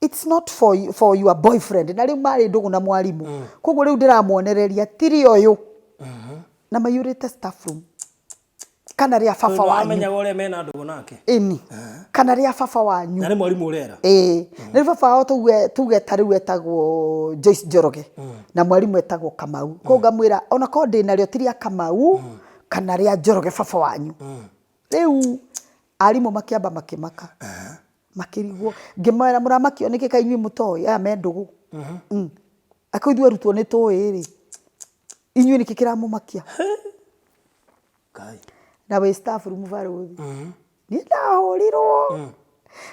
[SPEAKER 1] it's not for, you, for your boyfriend. Na rĩu marĩ ndũgũ na mwarimũ. Koguo rĩu ndĩramuonereria tiri ũyũ. Na maiyũrĩte staff room. Kana rĩa baba wanyu.
[SPEAKER 2] Wamenyaga ũrĩa mena ndũgũ nake.
[SPEAKER 1] Ĩni. Kana rĩa baba wanyu.
[SPEAKER 2] Na nĩ mwarimũ ũrera.
[SPEAKER 1] Ĩĩ. Nĩ baba wao tuge tuge ta rĩu etagwo Joyce Njoroge. Na mwarimũ etagwo Kamau. Koguo ngamwĩra ona korwo ndĩnarĩo ti rĩa Kamau kana rĩa Njoroge baba wanyu. Rĩu arimũ makĩamba makĩmaka. Makĩrigwo. Ngĩmera mũramakio nĩkĩ kaĩ inyuĩ mũtoĩ aya me ndũgũ. Angĩkorwo ithuĩ arutwo nĩ tũĩ rĩ, inyuĩ nĩkĩ kĩramũmakia?
[SPEAKER 2] Ngai.
[SPEAKER 1] Na wĩ staff room barũthi. Niĩ ndahũrirwo.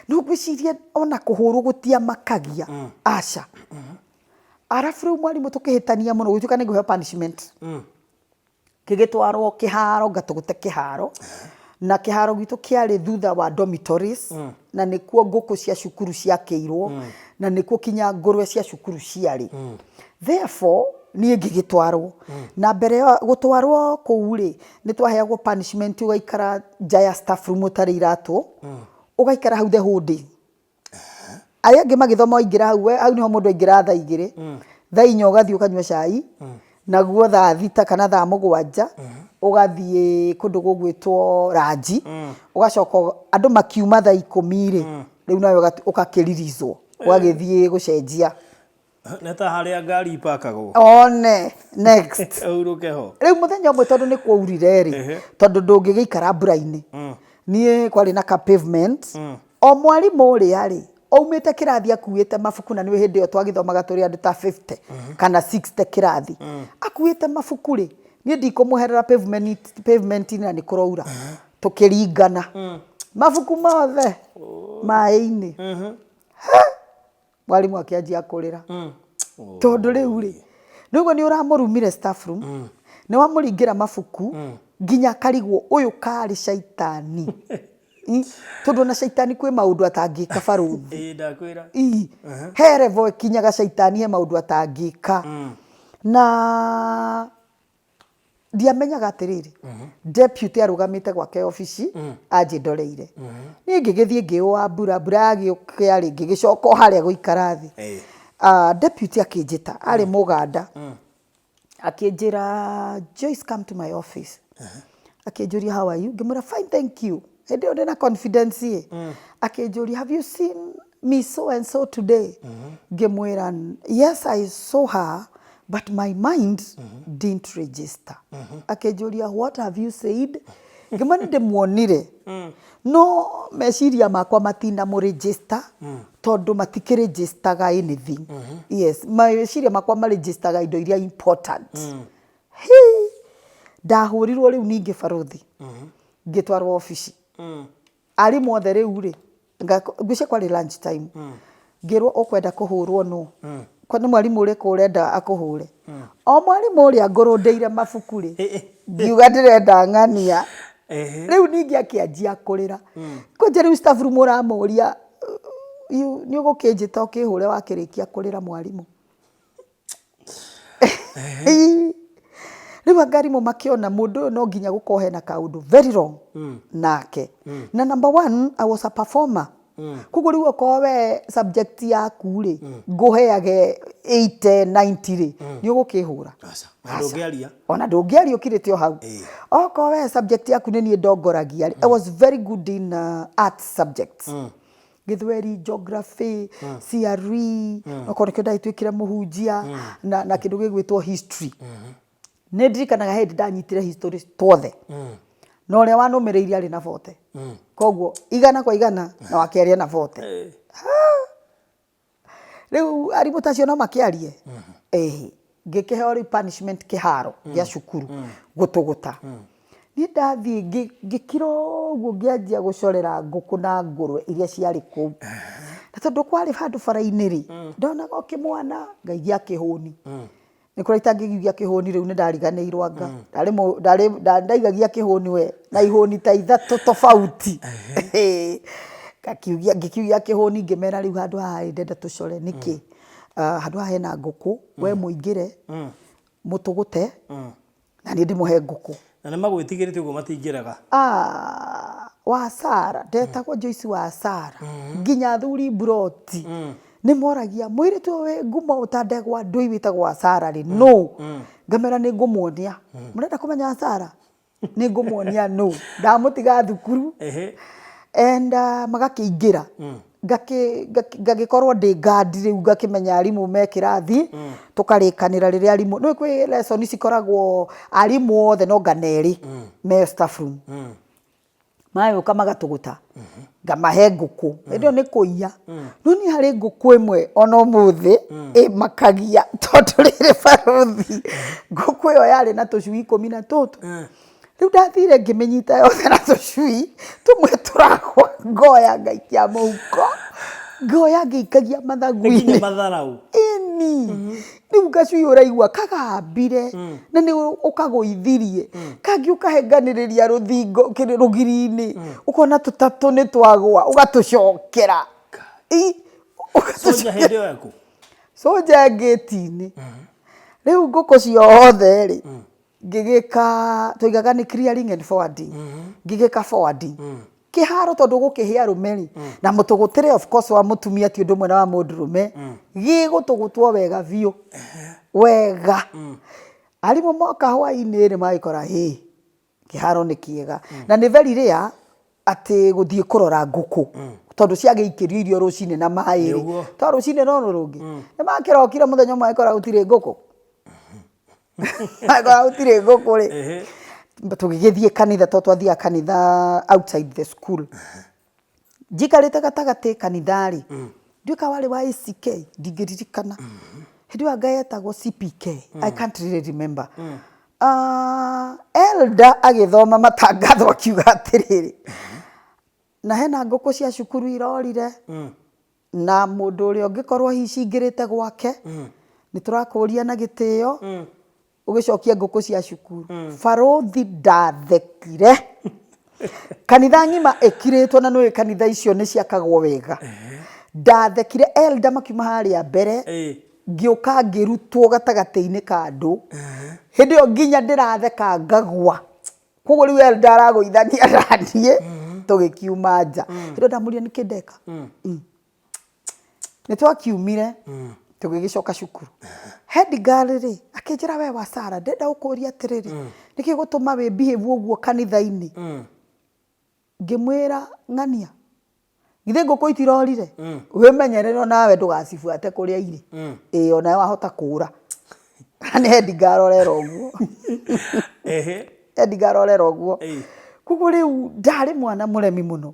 [SPEAKER 1] No ngwĩciria ona kũhũrwo gũtiamakagia. Aca. Arabu rĩu mwarimũ tũkĩhĩtania mũno gũgĩtuĩka nĩ ngũheo punishment. Ngĩgĩtwarwo kĩharo ngatũgũte kĩharo. Na kĩharo gitũ kĩarĩ thutha wa dormitories. Na nĩkuo ngũkũ cia cukuru ciakĩirwo. Na nĩkuo kinya ngũrwe cia cukuru ciarĩ. Therefore, niĩ ngĩgĩtwarwo. Na mbere ya gũtwarwo kũu rĩ, nĩ twaheagwo punishment ũgaikara nja ya staff room ũtarĩ iratũ, ũgaikara hau the whole day. Arĩa angĩ magĩthoma waingĩra hau, we hau nĩho mũndũ aingĩraga thaa igĩrĩ, thaa inya ũgathiĩ ũkanyua cai, naguo thaa thita kana thaa mũgwanja, ũgathiĩ kũndũ gũgwĩtwo ranji, ũgacoka andũ makiuma thaa ikũmi rĩ, rĩu nawe ũgakĩririzwo, ũgagĩthiĩ gũcenjia.
[SPEAKER 2] Nĩ ta harĩa ngari ipakagwo.
[SPEAKER 1] One next.
[SPEAKER 2] Ũhurũke ho.
[SPEAKER 1] Rĩu mũthenya ũmwe tondũ nĩ kwaurire rĩ, tondũ ndũngĩgĩikara mbura-inĩ, niĩ kwarĩ na ka pavement, o mwarimũ ũrĩa rĩ, aumĩte kĩrathi akuĩte mabuku na nĩ hĩndĩ ĩyo twagĩthomaga tũrĩ andũ ta 50 kana 60 kĩrathi, akuĩte mabuku rĩ, niĩ ndikũmweherera pavement pavement-inĩ na nĩ kũraura, tũkĩringana mabuku mothe maĩ-inĩ. Mwarimũ akĩanjia kũrĩra tondũ rĩu rĩ, nĩguo nĩ ũramũrumire staff room, nĩ wamũringĩra mabuku nginya akarigwo ũyũ karĩ caitani. Tondũ ona caitani kwĩ maũndũ atangĩka barũthi.
[SPEAKER 2] Ĩĩ ndakwĩra.
[SPEAKER 1] Ii, he level ĩkinyaga caitani he maũndũ atangĩka. Na ndiamenyaga atĩrĩrĩ, deputy arũgamĩte gwake obici anjĩndoreire. Niĩ ngĩgĩthiĩ ngĩũa mbura, mbura yagĩũka rĩ, ngĩgĩcoka o harĩa gũikara thĩ. Deputy akĩnjĩta, arĩ Mũganda, akĩnjĩra, "Joyce, come to my office." Akĩnjũria, "How are you?" Ngĩmwĩra, "Fine, thank you." Hĩndĩ ĩyo ndĩna confidence ĩ. Akĩnjũria, "Have you seen Miss so and so today?" Ngĩmwĩra, "Yes, I saw her, but my mind didn't register." Akĩnjũria, "What have you said?" Ngĩmwĩra nĩ ndĩmuonire no meciria makwa matinamũ-register tondũ matikĩ-register-ga anything. Yes, meciria makwa ma-register-ga indo iria important. Hii, ndahũrirwo rĩu ningĩ barũthi, ngĩtwarwo obici. Arimũ othe rĩu rĩ, ngwĩciria kwarĩ lunch time, ngĩrwo ũkwenda kũhũrwo nũ? Ko nĩ mwarimũ ũrĩkũ ũrenda akũhũre? O mwarimũ ũrĩa ngũrũndĩire mabuku rĩ, ngiuga ndĩrenda ng'ania. Rĩu ningĩ akĩanjia kũrĩra. Kwanja rĩu staff room ũramũria, nĩ ũgũkĩnjĩta ũkĩhũre wakĩrĩkia kũrĩra mwarimũ? Rĩu anga arimũ makĩona mũndũ ũyũ no nginya gũkorwo hena kaũndũ very wrong nake. Na number one, I was a performer. Koguo rĩu okorwo we subject yaku rĩ, ngũheage 80, 90 rĩ, nĩ ũgũkĩhũra?
[SPEAKER 2] Aca. Na ndũngĩaria.
[SPEAKER 1] Ona ndũngĩaria ũkirĩte o hau. Okorwo we subject yaku nĩ niĩ ndongoragia rĩ, I was very good in arts subjects. Gĩthweri, geography, CRE, okorwo nĩkĩo ndagĩtuĩkire mũhunjia, na kĩndũ gĩgwĩtwo history. Nĩ ndirikanaga hĩndĩ ndanyitire history twothe. Na ũrĩa wanũmĩrĩirie arĩ na 40. Koguo 100% na wakĩaria na 40. Rĩu arimũ ta acio no makĩarie? Ĩĩ. Ngĩkĩheo rĩu punishment kĩharo gĩa cukuru gũtũgũta. Niĩ ndathiĩ ngĩkira ũguo ngĩanjia gũcorera ngũkũ na ngũrwe iria ciarĩ kũu. Na tondũ kwarĩ handũ bara-inĩ rĩ, ndonaga o kĩmwana ngaigia kĩhũni. Nĩ kũrĩa itangĩgigia kĩhũni rĩu nĩ ndariganĩirwo anga. Ndarĩ ndarĩ ndaigagia kĩhũni we na ihũni ta ithatũ tofauti. Ngakiugia ngĩkiugia kĩhũni ngĩmera rĩu handũ haha ĩ ndĩrenda tũcore nĩkĩ? Handũ haha hena ngũkũ, we mũingĩre, mũtũgũte, na niĩ ndĩmũhe ngũkũ.
[SPEAKER 2] Na nĩ magwĩtigĩrĩte ũguo matingĩrega.
[SPEAKER 1] Ah, wa Sara, ndetagwo Joyce wa Sara. Nginya athuri mburoti nĩ moragia mũirĩtu ũyũ wĩ ngumo ũũ ta ndegwa ndũi wĩtagwo wa Sara rĩ nũ? Ngamera nĩ ngũmuonia. Mũrenda kũmenya wa Sara? Nĩ ngũmuonia nũ. Ndamũtiga thukuru and magakĩingĩra. Ngagĩkorwo ndĩ guard rĩu ngakĩmenya arimũ me kĩrathi, tũkarĩkanĩra rĩrĩa arimũ, nĩũĩ kwĩ lesson cikoragwo arimũ othe no anga nerĩ me staff room. Magagĩũka magatũgũta, ngamahe ngũkũ, hĩndĩ ĩyo nĩ kũiya. No niĩ harĩ ngũkũ ĩmwe ona ũmũthĩ ĩmakagia tondũ rĩrĩ barũthi, ngũkũ ĩyo yarĩ na tũcui ikũmi na tũtũ. Rĩu ndathire ngĩmĩnyita yothe na tũcui tũmwe tũragwa ngoya ngaikia mũhuko, ngoya ngĩikagia mathagu-inĩ.
[SPEAKER 2] Nginya matharaũ.
[SPEAKER 1] Ĩni. Rĩu gacui ũraigua kagambire na nĩ ũkagũithirie. Kangĩ ũkahenganĩrĩria rũthingo rũgiri-inĩ ũkona tũtatũ nĩ twagwa ũgatũcokera.
[SPEAKER 2] Soja hĩndĩ ĩyo ekũ?
[SPEAKER 1] Soja ngĩti-inĩ. Rĩu ngũkũ ciothe rĩ, ngĩgĩka twaigaga nĩ clearing and forwarding. Ngĩgĩka forwarding. Kĩharo tondũ gũkĩhĩa arũme rĩ, na mũtũgũtĩre of course wa mũtumia ti ũndũ ũmwe na wa mũndũrũme, gĩgũtũgũtwo wega biũ. Wega. Arimũ moka hwainĩ rĩ magĩkora hĩ, kĩharo nĩ kĩega. Na nĩ very rare atĩ gũthiĩ kũrora ngũkũ. Tondũ ciagĩikĩrio irio rũcinĩ na maĩ rĩ,
[SPEAKER 2] Nĩguo.
[SPEAKER 1] to rũcinĩ rũrũ rũngĩ nĩ makĩrokire mũthenya ũmwe agĩkora gũtirĩ ngũkũ, agĩkora gũtirĩ ngũkũ rĩ, tũgĩgĩthiĩ kanitha, tondũ twathiaga kanitha outside the school. Njikarĩte gatagatĩ kanitha rĩ, ndiũĩ kana warĩ wa ACK, ndingĩririkana. Hĩndĩ ĩyo anga yetagwo CPK, I can't really remember. Ah, elder agĩthoma matangatho akiuga atĩrĩrĩ, na hena ngũkũ cia cukuru irorire, na mũndũ ũrĩa ũngĩkorwo hihi cingĩrĩte gwake, nĩ tũrakũria na gĩtĩo, ũgĩcokie ngũkũ cia cukuru. Barũthi, ndathekire. Kanitha ng'ima ĩkirĩtwo, na nĩũĩ kanitha icio nĩ ciakagwo wega. Ndathekire, elder makiuma harĩa mbere, ngĩũka ngĩrutwo gatagatĩ-inĩ ka andũ. Hĩndĩ ĩyo nginya ndĩratheka ngagwa. Koguo rĩu elder aragũithania naniĩ, tũgĩkiuma nja. Hĩndĩ ĩyo ndamũria nĩkĩ ndeka. Nĩ twakiumire, tũgĩgĩcoka cukuru. Head girl rĩ, akĩnjĩra, "We wa Sara, ndĩrenda gũkũria atĩrĩrĩ, nĩkĩ gũtũma wĩ behave ũguo kanitha-inĩ?" Ngĩmwĩra, "Ng'ania, githĩ ngũkũ itirorire? Wĩmenyerere onawe ndũgacibuate kũrĩa irĩ. Ĩĩ, onawe wahota kũra." Nĩ head girl ũrera ũguo. Head girl ũrera ũguo. Koguo rĩu ndarĩ mwana mũremi mũno.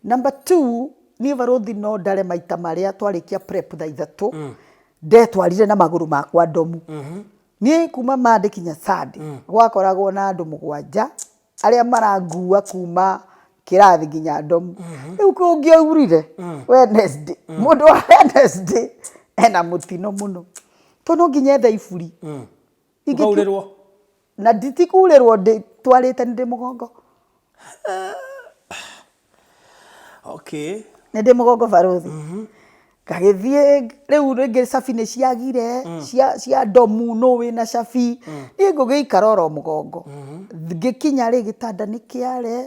[SPEAKER 1] Number two, niĩ barũthi no ndare maita marĩa twarĩkia prep thaa 3, ndetwarire na magũrũ makwa ndomu. Niĩ kuma Monday kinya Sunday, gwakoragwo na andũ 7 arĩa marangua kuma kĩrathi nginya ndomu. Rĩu kũngĩaurire Wednesday, mũndũ wa Wednesday ena mũtino mũno, tondũ no nginya ethe iburi.
[SPEAKER 2] Ũkaurĩrwo?
[SPEAKER 1] Na nditikurĩrwo, ndĩtwarĩte nĩ ndĩ mũgongo. Nĩ ndĩ mũgongo, barũthi. Ngagĩthiĩ rĩu rĩngĩ cabi nĩ ciagire cia ndomu, nũ wĩna cabi? Niĩ ngũgĩikara oro mũgongo. Ngĩkinya rĩ, gĩtanda nĩ kĩare,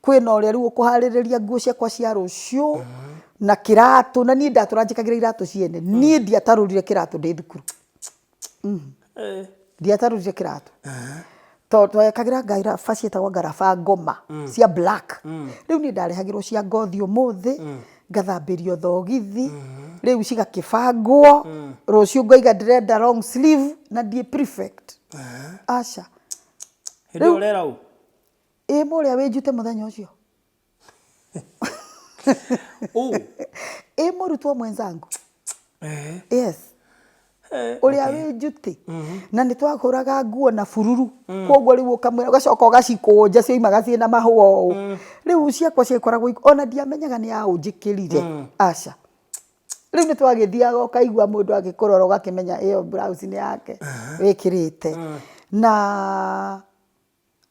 [SPEAKER 1] kwĩna ũrĩa rĩu ũkũharĩrĩria nguo ciakwa cia rũciũ na kĩratũ, na niĩ ndatũra njĩkagĩra iratũ ciene. Niĩ ndiatarũrire kĩratũ ndĩ thukuru. Ndiatarũrire kĩratũ. Tondũ twekagĩra ngaraba ciĩtagwo ngaraba ngoma cia black. Rĩu niĩ ndarehagĩrwo cia ngothi ũmũthĩ, ngathambĩrio thogithi, rĩu cigakĩbangwo, rũciũ ngoiga ndĩrenda long sleeve na ndiĩ prefect. Aca.
[SPEAKER 2] Hĩndĩ ĩyo ũrera ũ?
[SPEAKER 1] Ĩ mũrĩa wĩ njute mũthenya ũcio.
[SPEAKER 2] Ũ?
[SPEAKER 1] Ĩ mũrutwo mwenzangu. Yes. Ũrĩa wĩ njutĩ. Na nĩ twahũraga nguo na bururu. Koguo rĩu ũkamwĩra ũgacoka ũgacikũnja cioimaga ciĩna mahũa ũũ. Rĩu ciakwa ciakoragwo ona ndiamenyaga nĩ aũ njĩkĩrire. Aca. Rĩu nĩ twagĩthiaga ũkaigua mũndũ agĩkũrora ũgakĩmenya ĩyo blouse nĩ yake wĩkĩrĩte. Na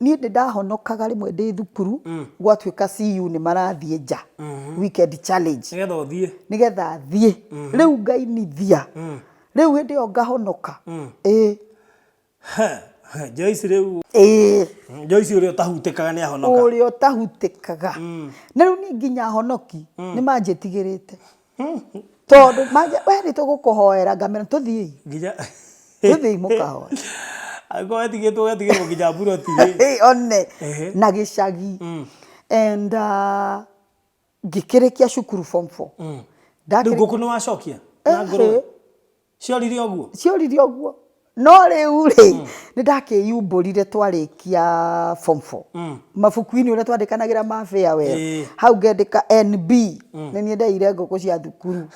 [SPEAKER 1] niĩ nĩ ndahonokaga rĩmwe ndĩ thukuru, gwatuĩka CU nĩ marathiĩ nja weekend challenge.
[SPEAKER 2] Nĩgetha ũthiĩ.
[SPEAKER 1] Nĩgetha thiĩ. Rĩu ngainithia. Rĩu hĩndĩ ĩyo ngahonoka. Ĩĩ.
[SPEAKER 2] Joyce rĩu.
[SPEAKER 1] Ĩĩ.
[SPEAKER 2] Joyce ũrĩa ũtahutĩkaga nĩ ahonoka.
[SPEAKER 1] Ũrĩa ũtahutĩkaga. Na rĩu niĩ nginya ahonoki nĩ manjĩtigĩrĩte. Tondũ we nĩ tũgũkũhoera, ngamera tũthiĩi.
[SPEAKER 2] Nginya
[SPEAKER 1] Tũthiĩi mũkahoe.
[SPEAKER 2] Angĩkorwo wetigĩtwo ũgetigĩrwo nginya mburoti rĩ.
[SPEAKER 1] One. Na gĩcagi. And ngĩkĩrĩkia cukuru form 4.
[SPEAKER 2] Rĩu ngũkũ nĩ wacokia? Na ngũrũwe? Ciorire ũguo?
[SPEAKER 1] Ciorire ũguo. No rĩu rĩ, nĩ ndakĩyumbũrire twarĩkia form 4. Mabuku-inĩ ũrĩa twandĩkanagĩra ma farewell. Hau ngendĩka NB. Nĩ niĩ ndeire ngũkũ cia thukuru.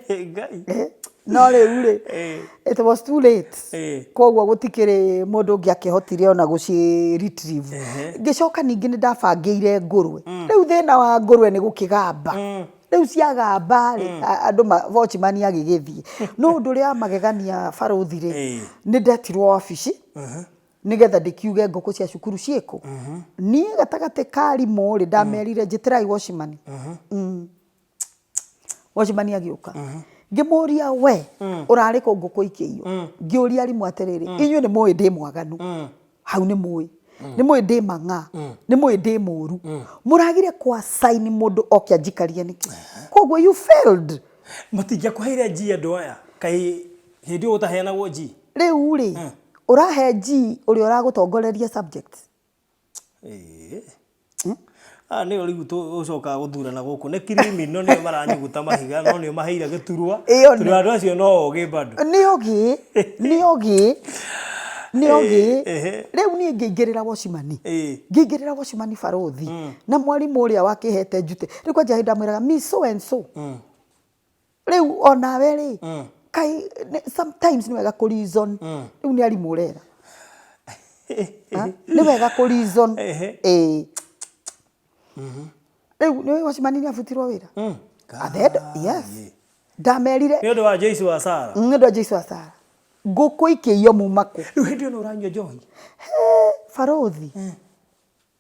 [SPEAKER 2] Ngai.
[SPEAKER 1] No rĩu rĩ, it was too late. Koguo gũtikĩrĩ mũndũ ũngĩ akĩhotire ona gũci retrieve. Ngĩcoka ningĩ nĩ ndabangĩire ngũrwe. Rĩu thĩna wa ngũrwe nĩ gũkĩgamba. Rĩu ciagamba rĩ, andũ watchman agĩgĩthiĩ. No ũndũ ũrĩa wa magegania, barũthi rĩ, nĩ ndetirwo wabici nĩgetha ndĩkiuge ngũkũ cia cukuru ciĩkũ. Niĩ gatagatĩ ka arimũ rĩ, ndamerire, "Njĩtĩrai watchman." Watchman agĩũka. Ngĩmũria, "We ũrarĩ kũ ngũkũ ikĩiywo?" Ngĩũria arimũ atĩrĩrĩ, "Inyuĩ nĩ mũĩ ndĩ mwaganu. Hau nĩ mũĩ. Nĩ mũĩ ndĩ mang'a. Nĩ mũĩ ndĩ mũru. Mũragire kwa sign mũndũ oke anjikarie nĩkĩ? Koguo you failed."
[SPEAKER 2] Matingĩakũheire G andũ aya? Kaĩ hĩndĩ ĩyo gũtaheanagwo G?
[SPEAKER 1] Rĩu rĩ, ũrahe G ũrĩa ũragũtongoreria subjects?
[SPEAKER 2] Aya nĩo rĩu ũcokaga gũthurana gũkũ nĩ criminal nĩo maranyuguta mahiga no nĩo maheire gĩturwa.
[SPEAKER 1] Ĩyo
[SPEAKER 2] Tondũ andũ acio no ogĩ bado.
[SPEAKER 1] Nĩ ogĩ, nĩ ogĩ, nĩ ogĩ.
[SPEAKER 2] Ehe.
[SPEAKER 1] Rĩu niĩ ngĩingĩrĩra wocimani.
[SPEAKER 2] Ĩĩ.
[SPEAKER 1] Ngĩingĩrĩra wocimani barothi na mwarimũ ũrĩa wakĩhete njute. Rĩu kwanja hĩndĩ ndamwĩraga miss so and so. Rĩu onawe rĩ, kaĩ sometimes nĩ wega kũ reason. Rĩu nĩ arimũ ũrera. Nĩ wega kũ reason.
[SPEAKER 2] Ehe.
[SPEAKER 1] Ĩĩ. Rĩu nĩ ũĩ wocimani nĩ abutirwo wĩra? At the end, yes. Ndamerire
[SPEAKER 2] Nĩ ũndũ wa Joyce wa Sara.
[SPEAKER 1] Nĩ ũndũ wa Joyce wa Sara. Ngũkũ ikĩiywo muma kũ?
[SPEAKER 2] Rĩu hĩndĩ ĩyo nĩ ũranyua njohi?
[SPEAKER 1] He, barothi.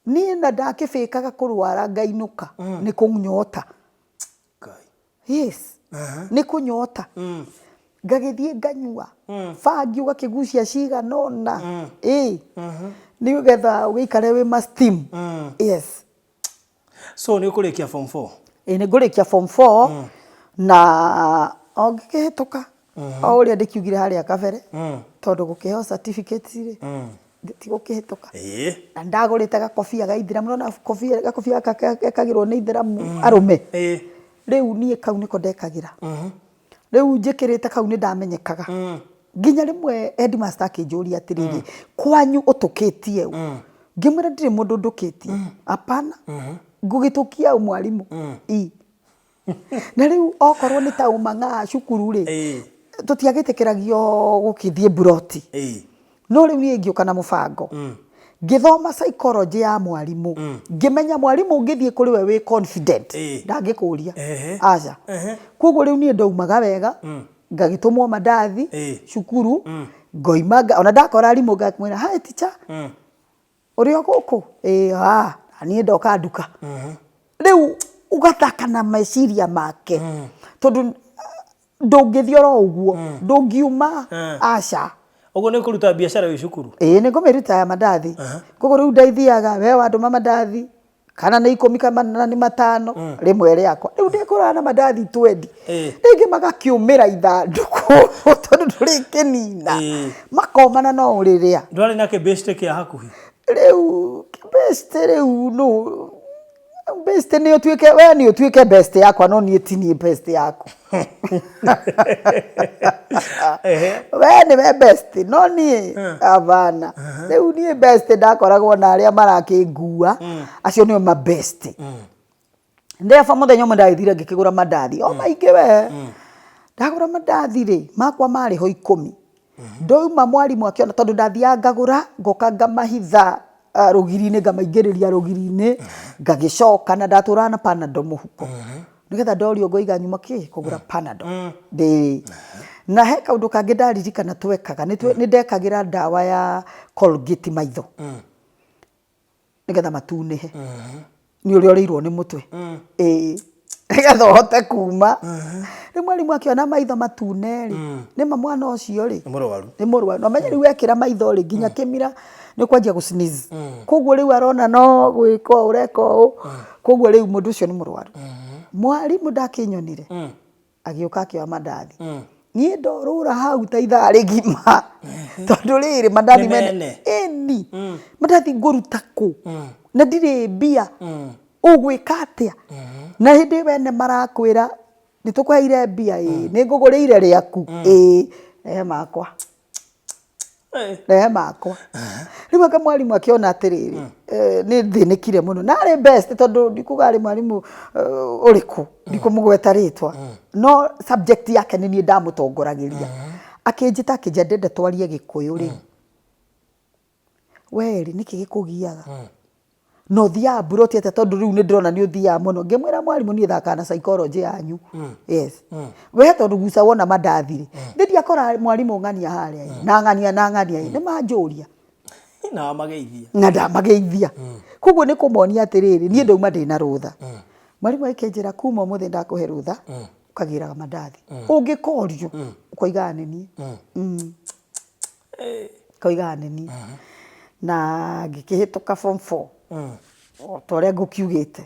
[SPEAKER 1] Niĩ na ndakĩbĩkaga kũrwara ngainũka nĩ kũnyota.
[SPEAKER 2] Ngai.
[SPEAKER 1] Yes. Nĩ kũnyota. Ngagĩthiĩ nganyua. Bangi ũgakĩgucia cigana ũna. Ĩĩ. Nĩgetha ũgĩikare wĩ ma steam. Yes.
[SPEAKER 2] So nĩ ũkũrĩkia form 4?
[SPEAKER 1] Ĩĩ nĩ ngũrĩkia form 4 na o ngĩkĩhĩtũka o ũrĩa ndĩkiugire harĩa kabere tondũ gũkĩheo certificate rĩ ti gũkĩhĩtũka.
[SPEAKER 2] Ĩĩ.
[SPEAKER 1] Na nĩndagũrĩte gakobia ga ithĩramu, nĩwona gakobia gaka gekagĩrwo nĩ ithĩramu arũme.
[SPEAKER 2] Ĩĩ.
[SPEAKER 1] Rĩu niĩ kau nĩko ndekagĩra. Rĩu njĩkĩrĩte kau nĩ ndamenyekaga. Nginya rĩmwe headmaster akĩnjũria atĩrĩrĩ, kwanyu ũtũkĩtie ũ? Ngĩmwĩra ndirĩ mũndũ ndũkĩtie. Hapana. Ngũgĩtũkia ũ mwarimũ? Ii. Na rĩu okorwo nĩ ta ũmang'aa cukuru rĩ, tũtiagĩtĩkĩragio gũkĩthiĩ mburoti. No rĩu niĩ ngĩũka na mũbango. Ngĩthoma psychology ya mwarimũ. Ngĩmenya mwarimũ ũngĩthiĩ kũrĩ we wĩ confident, ndangĩkũria. Aca. Koguo rĩu niĩ ndaumaga wega, ngagĩtũmwo mandathi cukuru, ngoima ona ndakora arimũ ngamwĩra hi teacher, ũrĩ o gũkũ? Ĩĩ ah, na niĩ ndoka nduka. Rĩu ũgathaka na meciria make tondũ ndũngĩthiĩ oro ũguo, ndũngiuma aca.
[SPEAKER 2] Ũguo nĩ ũkũruta biacara wĩ cukuru?
[SPEAKER 1] Ĩĩ nĩ ngũmĩruta ya mandathi. Koguo rĩu ndaithiaga, we wandũma mandathi, kana nĩ ikũmi kana nĩ matano, rĩmwe rĩakwa. Rĩu ndĩkũraga na mandathi twendi. Rĩngĩ magakĩũmĩra ithandũkũ tondũ ndũrĩkĩnina. Makoma na no ũrĩrĩa.
[SPEAKER 2] Ndwarĩ na kĩbĩctĩ kĩa hakuhĩ?
[SPEAKER 1] Rĩu kĩbĩctĩ rĩu nũ best nĩ ũtuĩke we nĩ ũtuĩke best yakwa no niĩ ti niĩ best yaku. We nĩwe best no niĩ hapana. Rĩu niĩ best ndakoragwo na arĩa marakĩngua acio nĩo ma best. Ndereba mũthenya ũmwe ndagĩthire ngĩkĩgũra mandathi o maingĩ we. Ndagũra mandathi rĩ, makwa marĩ ho ikũmi. Ndauma mwarimũ akĩona tondũ ndathiaga ngagũra ngoka ngamahitha rũgiri-inĩ ngamaingĩrĩria rũgiri-inĩ ngagĩcoka na ndatũraga na panadol mũhuko. Nĩgetha ndorio ngoiga nyuma kĩ kũgũra panadol. Ĩĩ. Na he kaũndũ kangĩ ndaririkana twekaga nĩ ndekagĩra ndawa ya Colgate maitho. Nĩgetha matunĩhe. Nĩ ũrĩa ũrĩirwo nĩ mũtwe. Ĩĩ. Nĩgetha ũhote kuma. Rĩu mwarimũ akĩona maitho matune rĩ, nĩma mwana ũcio rĩ,
[SPEAKER 2] Nĩ mũrwaru.
[SPEAKER 1] Nĩ mũrwaru. Na ũmenye rĩu wekĩra maitho rĩ, nginya kĩmira nĩ ũkwanjia gũ sneeze. Koguo rĩu arona no gwĩka ũũ ũreka ũũ. Koguo rĩu mũndũ ũcio nĩ mũrwaru. Mwarimũ ndakĩnyonire. Agĩũka akĩoya mandathi. Niĩ ndorũra hau ta ithaa rĩgima. Tondũ rĩrĩ mandathi
[SPEAKER 2] Nĩ mene.
[SPEAKER 1] Ĩni. Mandathi ngũruta kũ? Na ndirĩ mbia. Ũgwĩka atĩa? Na hĩndĩ ĩyo ene marakwĩra nĩ tũkũheire mbia ĩĩ, nĩ ngũgũrĩire rĩaku ĩĩ, rehe makwa. Rehe makwa. Rĩu anga mwarimũ akĩona atĩrĩrĩ, nĩ thĩnĩkire mũno. Na arĩ best tondũ ndikuga arĩ mwarimũ ũrĩkũ, ndikũmũgweta rĩtwa. No subject yake nĩ niĩ ndamũtongoragĩria. Akĩnjĩta akĩnjĩra ndĩrenda twarie Gĩkũyũ rĩu. We rĩ, nĩkĩ gĩkũgiaga? Na ũthiaga mburoti atĩa tondũ rĩu nĩ ndĩrona nĩ ũthiaga mũno. Ngĩmwĩra mwarimũ niĩ thakaga na psychology yanyu. Yes. We tondũ guca wona mandathi rĩ, nĩ ndiakora mwarimũ ng'ania harĩa ĩ, na ng'ania na ng'ania ĩ, nĩ manjũria.
[SPEAKER 2] Na wamageithia.
[SPEAKER 1] Na ndamageithia. Koguo nĩ kũmonia atĩrĩrĩ, niĩ ndauma ndĩna rũtha. Mwarimũ agĩkĩnjĩra kuma ũmũthĩ ndakũhe rũtha, ũkagĩraga mandathi. Ũngĩkorio, ũkoigaga nĩ niĩ. Koigaga nĩ niĩ. Na ngĩkĩhĩtũka form four o ta ũrĩa ngũkiugĩte.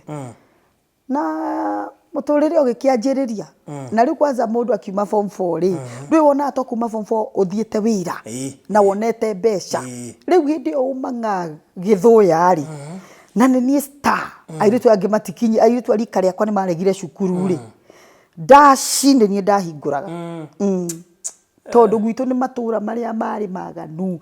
[SPEAKER 1] Na mũtũrĩre ũgĩkĩanjĩrĩria. Na rĩu kwanza mũndũ akiuma form four rĩ, ndũĩ wonaga ta kuma form four ũthiĩte wĩra na wonete mbeca. Rĩu hĩndĩ ĩyo umang'a gĩthũya rĩ, Na nĩ niĩ star, airĩtu angĩ matikinyi, airĩtu a rika rĩakwa nĩ maregire cukuru rĩ, ndaci nĩ niĩ ndahingũraga. Tondũ gwitũ nĩ matũra marĩa marĩ maganu.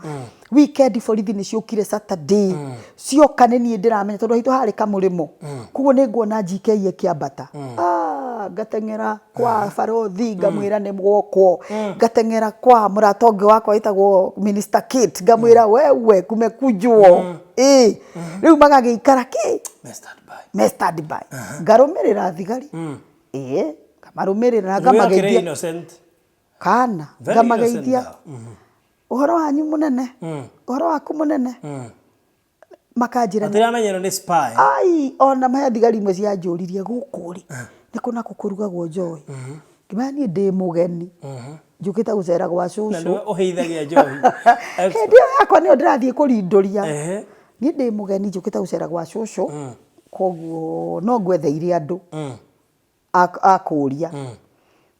[SPEAKER 1] Weekend borithi nĩ ciũkire Saturday, cioka nĩ niĩ ndĩramenya tondũ haitũ harĩ kamũrĩmo. Koguo nĩ nguona GK ĩkĩambata. Ah, ngateng'era kwa barothi ngamwĩra nĩ gwokwo. Ngateng'era kwa mũrata ũngĩ wakwa wĩtagwo Minister Kate ngamwĩra wewe kumekujwo. Ĩĩ. Rĩu magagĩikara kĩ?
[SPEAKER 2] Me stand by.
[SPEAKER 1] Me stand by. Ngarũmĩrĩra thigari. Ĩĩ, ngamarũmĩrĩra na
[SPEAKER 2] Nĩwe akĩrĩ
[SPEAKER 1] ngamageithia.
[SPEAKER 2] innocent.
[SPEAKER 1] Kana
[SPEAKER 2] Very
[SPEAKER 1] ngamageithia.
[SPEAKER 2] innocent girl.
[SPEAKER 1] Ũhoro wanyu mũnene. Ũhoro waku mũnene. Makanjĩra
[SPEAKER 2] Matiramenya ĩno nĩ spy.
[SPEAKER 1] Ai, ona he thigari imwe cianjũririe gũkũ rĩ, nĩ kũ nakũ kũrugagwo njohi? Ngĩmera niĩ ndĩ mũgeni, njũkĩte gũcera gwa
[SPEAKER 2] Na
[SPEAKER 1] cũcũ.
[SPEAKER 2] nĩwe ũhĩithagia njohi.
[SPEAKER 1] Hĩndĩ ĩyo yakwa nĩyo ndĩrathiĩ kũrindũria. Niĩ ndĩ mũgeni njũkĩte gũcera gwa cũcũ, koguo no ngwetheire andũ. A kũũria.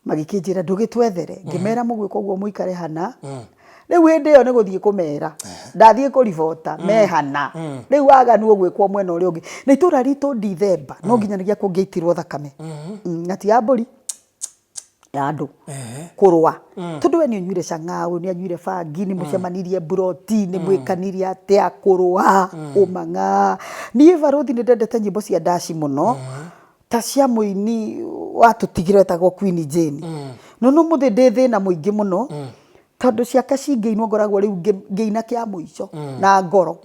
[SPEAKER 1] Magĩkĩnjĩra ndũgĩtwethere. Ngĩmera mũgwĩka ũguo mũikare hana. Rĩu hĩndĩ ĩyo nĩ gũthiĩ kũmera. Ndathiĩ kũribota me hana. Rĩu waganu ũgwĩkwo mwena ũrĩa ũngĩ. Na itũra ritũ Dithemba no nginyanagia kũngĩaitirwo thakame. Na ti ya mbũri, ya andũ. Kũrũa. Tondũ we nĩ ũnyuire chang'aa, ũyũ nĩ anyuire bangi, nĩ mũcemanirie mburoti, nĩ mwĩkanirie atĩa, kũrũa, ũmang'a. Niĩ barũthi nĩ ndendete nyĩmbo cia ndaci mũno. Ta cia mũini watũtigire wetagwo Queen Jane. No no mũthĩ ndĩ thĩna mũingĩ mũno tondũ ciake cingĩinwo ngoragwo rĩu ngĩina kĩa mũico na ngoro.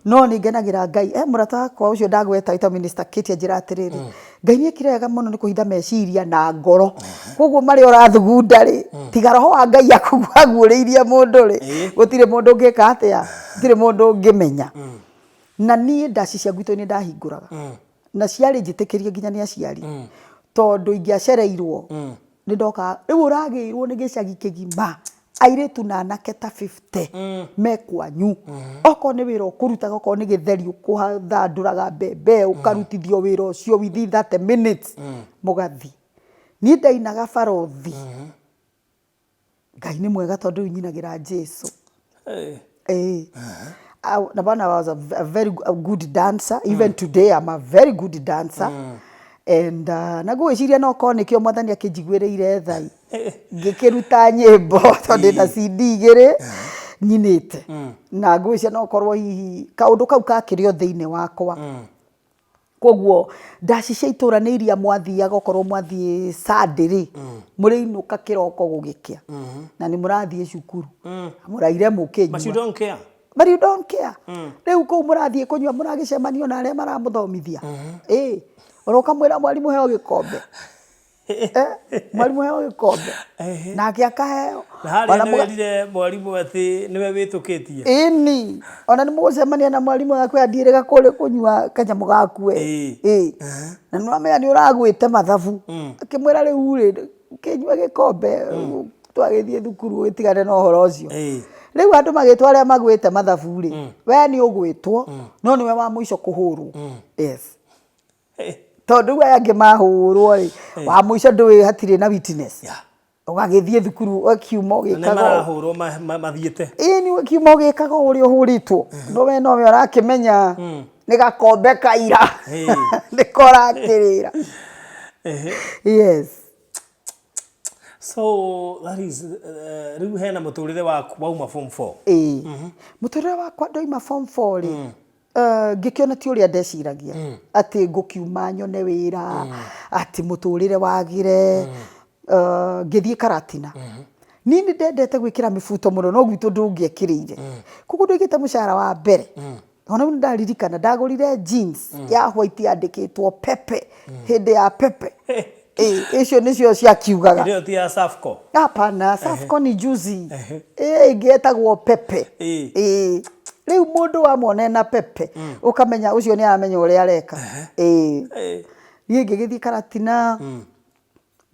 [SPEAKER 1] No nĩ ngenagĩra Ngai. He mũrata wakwa ũcio ndagweta wĩtagwo Minister Kate anjĩra atĩrĩrĩ, Ngai nĩ ekire wega mũno nĩ kũhitha meciria na ngoro. Koguo marĩa ũrathugunda rĩ, tiga roho wa Ngai akũguũrĩirie mũndũ rĩ, gũtirĩ mũndũ ũngĩka atĩa, gũtirĩ mũndũ ũngĩmenya. Na niĩ ndaci cia gwitũ nĩ ndahingũraga. Na ciarĩ njĩtĩkĩrie nginya nĩ aciari tondũ ingĩacereirwo nĩ ndokaga. Rĩu ũragĩrwo nĩ gĩcagi kĩgima airĩtu na anake ta 50 me kwanyu. Okorwo nĩ wĩra ũkũrutaga, okorwo nĩ gĩtheri ũkũthandũraga mbembe, ũkarutithio wĩra ũcio within 30 minutes mũgathiĩ. Niĩ ndainaga barothi. Ngai nĩ mwega tondũ rĩu nyinagĩra Jesu. Hey. Na bwana I was a very a good dancer. Even today I'm a very good dancer. And na ngwĩciria no korwo nĩkĩo mwathani akĩnjiguĩrĩire thai ngĩkĩruta nyĩmbo tondũ ndĩna CD igĩrĩ nyinĩte. Na ngwĩciria no korwo hihi kaũndũ kau kakĩrĩ o thĩinĩ wakwa. Koguo ndaci cia itũra nĩ iria mwathiaga okorwo mwathiĩ Sunday rĩ, mũrĩinũka kĩroko gũgĩkĩa na nĩ mũrathiĩ cukuru mũraire mũkĩnyua.
[SPEAKER 2] But you don't care.
[SPEAKER 1] But you don't care. Rĩu kũu mũrathiĩ kũnyua mũragĩcemania na arĩa maramũthomithia. Ĩĩ, ũroka mwĩra mwarimũ heo gĩkombe. Eh, mwarimũ heo gĩkombe nake akaheo.
[SPEAKER 2] Na harĩa
[SPEAKER 1] Ona
[SPEAKER 2] nĩ werire mwarimũ atĩ nĩwe wĩtũkĩtie.
[SPEAKER 1] Ĩni, ona nĩ mũgũcemania na mwarimũ agakwĩra ndiĩrĩga kũrĩ kũnyua kanyamũ gaku we.
[SPEAKER 2] Ĩĩ.
[SPEAKER 1] Ĩĩ. Na nĩ ũramenya nĩ ũragwĩte mathabu. Akĩmwĩra rĩu rĩ, kĩnyue gĩkombe twagĩthiĩ thukuru ũgĩtigane na ũhoro ũcio.
[SPEAKER 2] Ĩĩ.
[SPEAKER 1] Rĩu andũ magĩtwo arĩa magwĩte mathabu rĩ, we nĩ ũgwĩtwo, no nĩwe wa mũico kũhũrwo. Yes. Tondũ rĩu aya angĩ mahũrwo rĩ, wa mũico ndũĩ hatirĩ na witness.
[SPEAKER 2] Yeah.
[SPEAKER 1] Ũgagĩthiĩ thukuru ũgakiuma
[SPEAKER 2] Na nĩ
[SPEAKER 1] ũgĩkaga ũũ.
[SPEAKER 2] marahũrwo mathiĩte.
[SPEAKER 1] Ĩni ũkiuma ũgĩkaga ũũ ũrĩa ũhũrĩtwo. No we nowe ũrakĩmenya nĩ gakombe ka ira. Nĩko ũrakĩrĩra. Yes.
[SPEAKER 2] So that is rĩu hena mũtũrĩre waku wauma form 4.
[SPEAKER 1] Ĩĩ. Mũtũrĩre wakwa ndoima form 4 rĩ, Ngĩkĩona ti ũrĩa ndeciragia atĩ ngũkiuma nyone wĩra, atĩ mũtũrĩre wagĩre, ngĩthiĩ Karatina. Niĩ nĩ ndendete gwĩkĩra mĩbuto mũno no gwitũ ndũngĩekĩrĩire. Koguo ndaigĩte mũcara wa mbere, ona rĩu nĩ ndaririkana ndagũrire jeans ya white yandĩkĩtwo Pepe, hĩndĩ ya Pepe. Ĩĩ, icio nĩcio ciakiugaga.
[SPEAKER 2] Hĩndĩ ĩyo ti ya Safco.
[SPEAKER 1] Hapana, Safco ni juzi. Ĩĩ ĩngĩ yetagwo Pepe.
[SPEAKER 2] Ĩĩ.
[SPEAKER 1] Ĩĩ. Rĩu mũndũ wamwona ena Pepe, ũkamenya ũcio nĩ aramenya ũrĩa areka. Ĩĩ. Niĩ ngĩgĩthiĩ Karatina,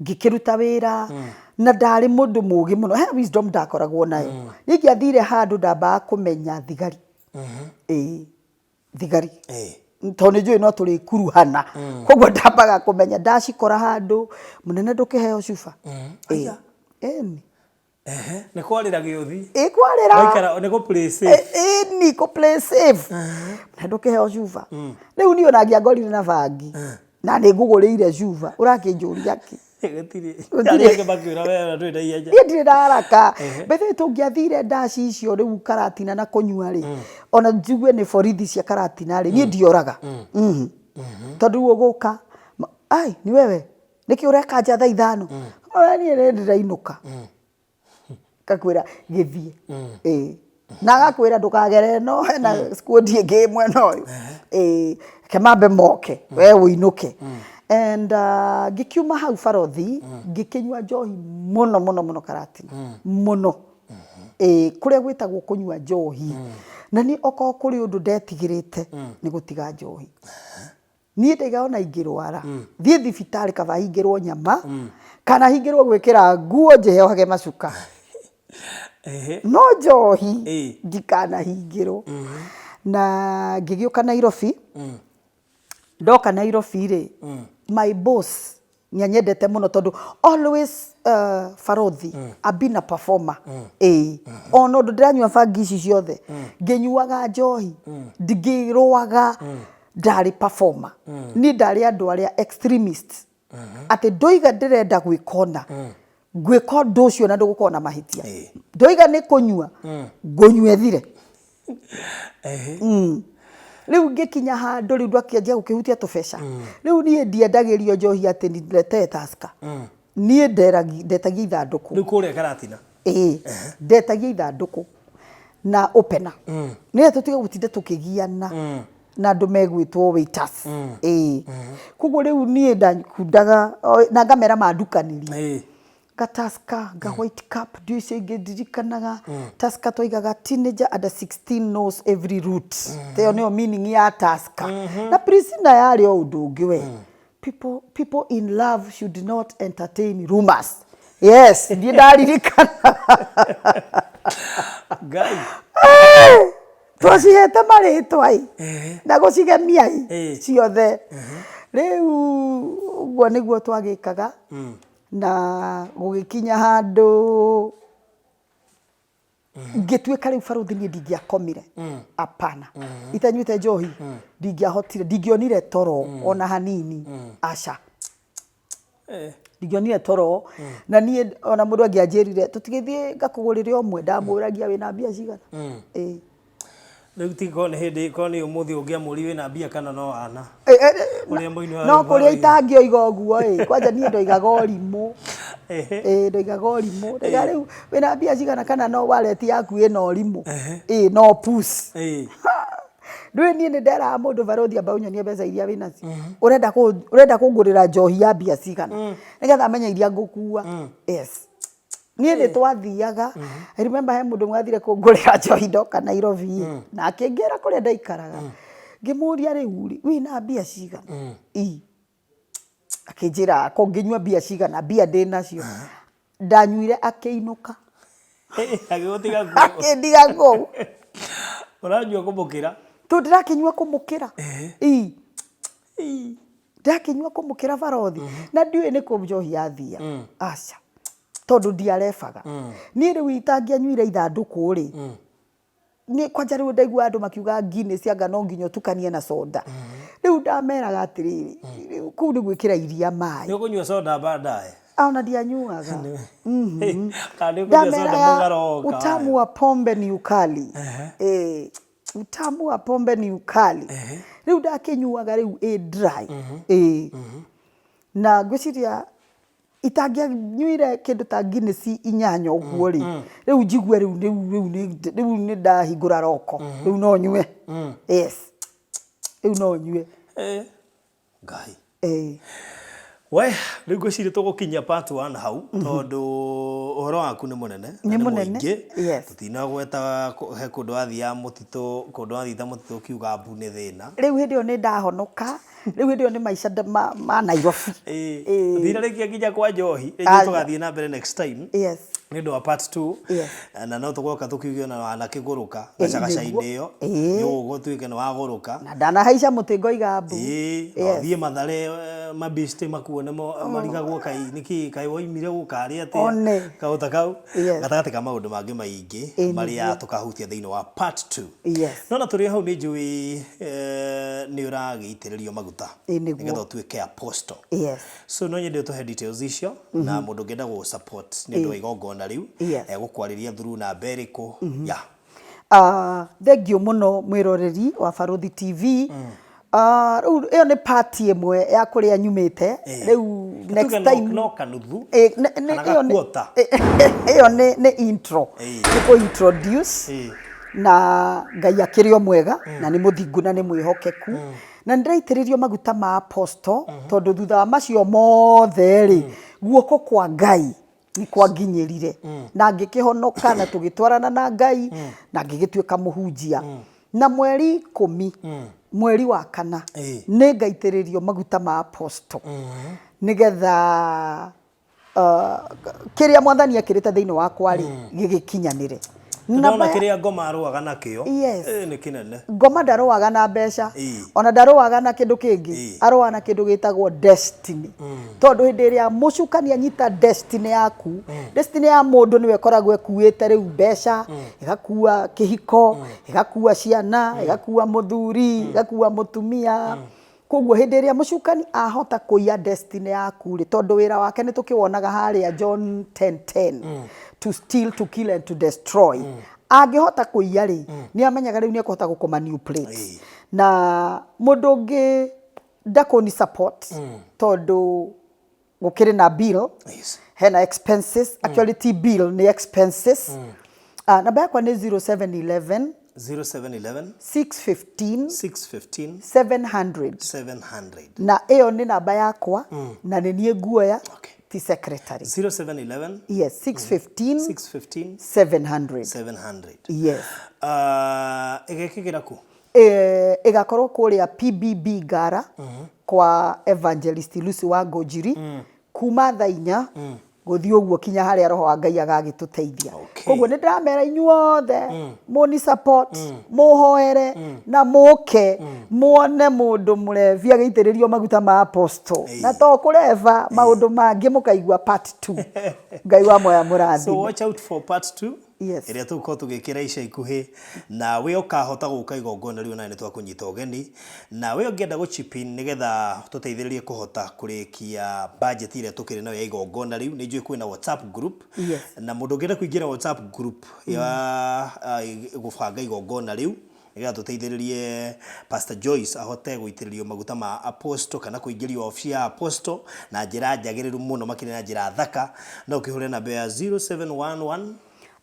[SPEAKER 1] ngĩkĩruta wĩra, na ndarĩ mũndũ mũgĩ mũno. He wisdom ndakoragwo nayo. Niĩ ingĩathire handũ ndambaga kũmenya thigari. Ĩĩ. Thigari. Tondũ nĩ njũĩ no tũrĩkuruhana. Koguo ndambaga kũmenya ndacikora handũ, mũnene ndũkĩheo cuba. Ĩĩ. Ĩni.
[SPEAKER 2] Ehe, nĩ kwarĩra gĩũthi.
[SPEAKER 1] Ĩ kwarĩra.
[SPEAKER 2] Waikara nĩ gũ play safe.
[SPEAKER 1] Ĩĩ. Ĩni kũ play safe na ndũkĩheo cuba. Rĩu niĩ ona angĩangorire na bangi na nĩ ngũgũrĩire cuba, ũrakĩnjũria kĩ?
[SPEAKER 2] Gũtirĩ.
[SPEAKER 1] Gũtirĩ.
[SPEAKER 2] Arĩa angĩ makĩũra we ona ndũrĩ na ihenya.
[SPEAKER 1] Niĩ ndirĩ na haraka. By the way tũngĩathire ndaci icio rĩu Karatina na kũnyua rĩ, ona njigue nĩ borithi cia Karatina rĩ, niĩ ndioraga. Tondũ rĩu ũgũka, ai ni wewe, nĩkĩ ũreka nja thaa ithano? Niĩ nĩ ndĩrainũka. Ngakwĩra gĩthiĩ. Ĩĩ. Na agakwĩra ndũkagere ĩno hena squad ĩngĩ ĩ mwena ũyũ. Ĩĩ. Reke mambe moke we ũinũke. And ngĩkiuma hau barothi ngĩkĩnyua njohi mũno mũno mũno Karatina. Mũno. Ĩĩ kũrĩa gwĩtagwo kũnyua njohi. Na niĩ okorwo kũrĩ ũndũ ndetigĩrĩte nĩ gũtiga njohi. Niĩ ndaiga ona ingĩrwara thiĩ thibitarĩ kaba hingĩrwo nyama kana hingĩrwo gwĩkĩra nguo njĩheohage macuka. No njohi ndikanahingĩrwo. Na ngĩgĩũka Nairobi, ndoka Nairobi rĩ, my boss nĩ anyendete mũno tondũ always barothi I've been a performer. Ĩĩ ona ũndũ ndĩranyua bangi ici ciothe ngĩnyuaga njohi ngĩrũaga ndarĩ performer. Niĩ ndarĩ andũ arĩa extremist atĩ ndoiga ndĩrenda gwĩka ũna ngwĩka ũndũ ũcio na ndũgũkorwo na mahĩtia. Ndoiga nĩ kũnyua ngũnyua ĩthire. Rĩu ngĩkinya handũ rĩu ndwakĩanjia gũkĩhutia tũbeca. Rĩu niĩ ndiendagĩrio njohi atĩ niletee Tusker. Niĩ ndetagia ithandũkũ.
[SPEAKER 2] Rĩu kũrĩa Karatina?
[SPEAKER 1] Ĩĩ, ndetagia ithandũkũ na opener. Nĩgetha tũtige gũtinda tũkĩgiana na andũ megwĩtwo waiters. Ĩĩ. Koguo rĩu niĩ ndakundaga na ngamera mandukanĩrie. Nga Tusker, nga White Cap, ndiũĩ icio ingĩ ndirikanaga. Tusker twaigaga teenager under 16 knows every route. Ta ĩyo nĩyo meaning ya Tusker. Na Priscilla yarĩ o ũndũ ũngĩ we. People, people in love should not entertain rumors. Yes, ndiĩ ndaririkana.
[SPEAKER 2] Ngai.
[SPEAKER 1] Twacihete marĩtwa ĩ na gũcigemia ĩ ciothe. Rĩu ũguo nĩguo twagĩkaga. Na gũgĩkinya handũ ngĩtuĩka rĩu barũthi niĩ ndingĩakomire apana itanyuĩte njohi ndingĩahotire ndingĩonire toro ona hanini aca ndingĩonire toro na niĩ ona mũndũ angĩanjĩrire tũtigĩthiĩ ngakũgũrĩre ũmwe ndamũragia wĩna mbia cigana ĩĩ
[SPEAKER 2] Rĩu ti korwo nĩ hĩndĩ korwo nĩ ũmũthĩ ũngĩamũria wĩna mbia kana no ana.
[SPEAKER 1] Eh, eh, eh,
[SPEAKER 2] Ũrĩa mũini wa
[SPEAKER 1] no
[SPEAKER 2] rwĩmbo
[SPEAKER 1] kũrĩa
[SPEAKER 2] aroiga.
[SPEAKER 1] itangĩoiga ũguo ĩ kwanja niĩ ndoigaga ũrimũ
[SPEAKER 2] Ehe.
[SPEAKER 1] ĩ ndoigaga ũrimũ ndoigaga rĩu wĩna mbia cigana kana no wallet yaku ĩna ũrimũ ĩ no push
[SPEAKER 2] Ĩĩ.
[SPEAKER 1] ndũĩ niĩ nĩ nderaga mũndũ barothi amba ũnyonie mbeca iria wĩ nacio ũrenda kũ- ũrenda kũngũrĩra njohi ya mbia cigana nĩgetha menye iria ngũkua yes niĩ nĩ twathiaga I remember he mũndũ ũmwe wathire kũngũrĩra njohi ndoka Nairobi na akĩngĩra kũrĩa ndaikaraga ngĩmũria rĩu rĩ wĩna mbia cigana ii akĩnjĩra ko ngĩnyua mbia cigana mbia ndĩ nacio ndanyuire akĩinũka
[SPEAKER 2] Agĩgũtiga kuo.
[SPEAKER 1] akĩndiga kũu
[SPEAKER 2] Ũranyua kũmũkĩra.
[SPEAKER 1] tondũ ndĩrakĩnyua kũmũkĩra ii Ndakĩnyua kũmũkĩra barothi na ndiũĩ nĩ kũ njohi yathia aca tondũ ndiarebaga niĩ rĩu itangĩanyuire ithandũkũ rĩ nĩ kwanja rĩu ndaigua andũ makiuga Guinness anga no nginya ũtukanie na soda rĩu ndameraga atĩrĩrĩ rĩu kũu nĩ gwĩkĩra iria maĩ
[SPEAKER 2] Nĩ ũkũnyua soda baadaye.
[SPEAKER 1] ona ndianyuaga
[SPEAKER 2] Kana nĩ ũkũnyua soda
[SPEAKER 1] ndameraga
[SPEAKER 2] mũgaro woka.
[SPEAKER 1] utamu wa pombe ni ukali eh utamu wa pombe ni ukali rĩu ndakĩnyuaga rĩu ĩ dry ĩ na ngwĩciria itangĩanyuire kĩndũ ta Guinness inyanya ũguo rĩ rĩu njigue rĩu rĩu rĩu nĩ- rĩu nĩ ndahingũra roko rĩu no nyue yes rĩu no nyue
[SPEAKER 2] Eh. Ngai.
[SPEAKER 1] Ĩĩ.
[SPEAKER 2] We, rĩu ngwĩciria tũgũkinyia part one hau tondũ ũhoro waku nĩ mũnene na
[SPEAKER 1] Nĩ mũnene,
[SPEAKER 2] mũingĩ.
[SPEAKER 1] yes.
[SPEAKER 2] Tũtinagweta he kũndũ wathiaga mũtitũ, kũndũ wathiĩte mũtitũ ũkiuga mbu nĩ thĩna.
[SPEAKER 1] Rĩu hĩndĩ ĩyo nĩ ndahonoka, rĩu hĩndĩ ĩyo nĩ maica ma Nairobi.
[SPEAKER 2] Ĩĩ.
[SPEAKER 1] Ĩĩ.
[SPEAKER 2] Tũtinarĩkia nginya kwa njohi, rĩngĩ
[SPEAKER 1] Aca.
[SPEAKER 2] tũgathiĩ na mbere next time.
[SPEAKER 1] Yes.
[SPEAKER 2] Nĩ ũndũ wa part 2.
[SPEAKER 1] Yes.
[SPEAKER 2] Na no tũgoka tũkiuge ona wanakĩgũrũka gacagaca-inĩ ĩyo.
[SPEAKER 1] Ĩĩ.
[SPEAKER 2] Nĩ ũgũka ũtuĩke nĩ wagũrũka.
[SPEAKER 1] Na ndanahaica mũtĩ ngoiga mbu.
[SPEAKER 2] Ĩĩ, na
[SPEAKER 1] Yes.
[SPEAKER 2] ũthiĩ Mathare Mabĩcite makuone marigagwo kai nĩkĩ kaĩ woimire gũkarĩ atĩa
[SPEAKER 1] One.
[SPEAKER 2] kaũndũ ta kau
[SPEAKER 1] Yes.
[SPEAKER 2] gatagatĩ ka maũndũ mangĩ maingĩ
[SPEAKER 1] Ĩĩ,
[SPEAKER 2] marĩa
[SPEAKER 1] nĩguo.
[SPEAKER 2] tũkahutia thĩinĩ wa part 2.
[SPEAKER 1] Yes.
[SPEAKER 2] No na tũrĩ hau nĩ njũĩ nĩ ũragĩitĩrĩrio maguta
[SPEAKER 1] Ĩĩ, nĩguo.
[SPEAKER 2] nĩgetha ũtuĩke apostle.
[SPEAKER 1] Yes.
[SPEAKER 2] So no nyende ũtũhe details icio na mũndũ ũngĩenda gũ support nĩ ũndũ wa igongona rĩu
[SPEAKER 1] Yes.
[SPEAKER 2] egũkwarĩria through namba ĩrĩkũ ya?
[SPEAKER 1] Thengiũ mũno mwĩroreri wa Barũthi TV. Rĩu ĩyo nĩ part ĩmwe ya kũrĩa nyumĩte. Rĩu next
[SPEAKER 2] Tuge no,
[SPEAKER 1] time
[SPEAKER 2] no kanuthu
[SPEAKER 1] kana
[SPEAKER 2] ĩyo gakuota.
[SPEAKER 1] Ĩyo nĩ intro. Nĩ kũ introduce na Ngai akĩrĩ o mwega na nĩ mũthingu na nĩ mwĩhokeku. Na nĩ ndĩraitĩrĩrio maguta ma apostle tondũ thutha wa macio mothe rĩ, guoko kwa Ngai nĩ kwanginyĩrire na ngĩkĩhonoka na tũgĩtwarana na Ngai na ngĩgĩtuĩka mũhunjia. Na mweri 10 mweri wa kana nĩ ngaitĩrĩrio maguta ma apostle nĩgetha kĩrĩa Mwathani ekĩrĩte thĩinĩ wakwa rĩ gĩgĩkinyanĩre.
[SPEAKER 2] Ndona
[SPEAKER 1] Namba
[SPEAKER 2] kĩrĩa ngoma arũaga nakĩo
[SPEAKER 1] Yes.
[SPEAKER 2] Nĩ kĩnene.
[SPEAKER 1] Ngoma ndarũaga na mbeca ona ndarũaga na kĩndũ kĩngĩ, arũaga na kĩndũ gĩtagwo destiny. Tondũ hĩndĩ ĩrĩa mũcukani anyita destiny yaku, destiny ya mũndũ nĩwe ĩkoragwo ĩkuĩte rĩu mbeca, ĩgakua kĩhiko, ĩgakua ciana, ĩgakua mũthuri, ĩgakua mũtumia. Koguo hĩndĩ ĩrĩa mũcukani ahota kũiya destiny yaku rĩ, tondũ wĩra wake nĩ tũkĩwonaga harĩa John 10:10, to steal, to kill and to destroy. Angĩhota kũiya rĩ, nĩ amenyaga rĩu nĩ ekũhota gũkũ manipulate. Na mũndũ ũngĩ ndakũni support tondũ gũkĩrĩ na bill, hena expenses, actually ti bill nĩ expenses. Namba yakwa nĩ 0711
[SPEAKER 2] 0711
[SPEAKER 1] 615
[SPEAKER 2] 615
[SPEAKER 1] 700.
[SPEAKER 2] 700.
[SPEAKER 1] Na ĩyo nĩ namba yakwa na nĩ niĩ nguoya, ti secretary.
[SPEAKER 2] 0711
[SPEAKER 1] Yes, 615
[SPEAKER 2] 615
[SPEAKER 1] 700.
[SPEAKER 2] 700.
[SPEAKER 1] Yes.
[SPEAKER 2] Ĩgekĩkĩra kũ?
[SPEAKER 1] Ĩgakorwo kũrĩa PBB Ngara kwa Evangelist Lucy wa Ngũnjiri kuma thaa 4 gũthiĩ ũguo kinya harĩa roho wa Ngai agagĩtũteithia. Koguo nĩ ndĩramera inyuothe mũni support, mũhoere na mũke muone mũndũ mũrebi agĩitĩrĩrio maguta ma apostle na to kũreba maũndũ mangĩ mũkaigua part 2. Ngai wa moya
[SPEAKER 2] So
[SPEAKER 1] mũrathime.
[SPEAKER 2] watch out for part 2
[SPEAKER 1] Yes.
[SPEAKER 2] ĩrĩa tũgũkorwo tũgĩkĩra ica ikuhĩ, na we ũkahota gũka igongona rĩu nawe nĩ twakũnyita ũgeni, na we ũngĩenda gũ chip in nĩgetha tũteithĩrĩrie kũhota kũrĩkia budget ĩrĩa tũkĩrĩ nayo ya igongona rĩu, nĩ njũĩ kwĩna WhatsApp group. Na mũndũ ũngĩenda kũingĩra WhatsApp group ya gũbanga igongona rĩu nĩgetha tũteithĩrĩrie Pastor Joyce ahote gũitĩrĩrio maguta ma apostle kana kũingĩrio obici ya apostle na njĩra njagĩrĩru mũno makĩria na njĩra thaka, no ũkĩhũre namba ya 0711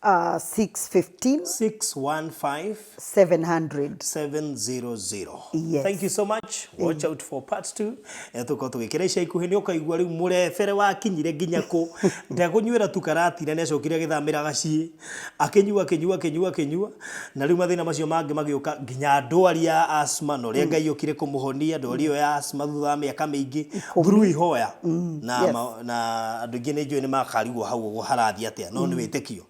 [SPEAKER 1] 615
[SPEAKER 2] 615
[SPEAKER 1] 700.
[SPEAKER 2] 700.
[SPEAKER 1] Yes.
[SPEAKER 2] Thank you so much. Watch out for part 2. Tũkorwo tũgĩkĩra ica ikuhĩ nĩ ũkaigua rĩu mũrebere wakinyire nginya kũ. Ndekũnyuĩra tu karatina nĩ acokire agĩthamĩra gaciĩ. Akĩnyua akĩnyua akĩnyua akĩnyua na rĩu mathĩna macio mangĩ magĩũka nginya ndwari ya asthma na ũrĩa Ngai okire kũmũhonia ndwari ĩyo ya asthma thutha wa mĩaka mĩingĩ through ihoya na na andũ aingĩ nĩ njũĩ nĩ makarigwo hau ũguo harathiĩ atĩa no nĩ wĩtĩkio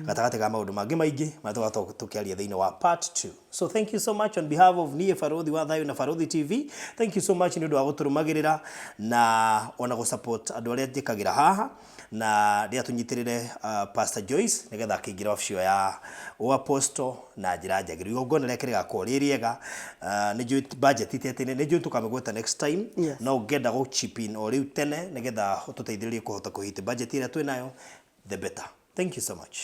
[SPEAKER 2] gatagatĩ ka maũndũ mangĩ maingĩ marĩa tũgakorwo tũkĩaria thĩinĩ wa part 2. So thank you so much on behalf of niĩ Barũthi wa Thayũ na Barũthi TV. Thank you so much nĩ ũndũ wa gũtũrũmagĩrĩra na ona gũ support andũ arĩa njĩkagĩra haha na rĩrĩa tũnyitĩrĩre Pastor Joyce nĩgetha akĩingĩra obici ĩyo ya ũapostle na njĩra njagĩrĩru. Igongona rĩake rĩgakorwo rĩ rĩega. Nĩ njũĩ budget ti atĩ nĩ njũĩ tũkamĩgweta next time. No ũngĩenda gũ chip in o rĩu tene nĩgetha ũtũteithĩrĩrie kũhota kũ hit budget ĩrĩa twĩ nayo, the better. Thank you so much.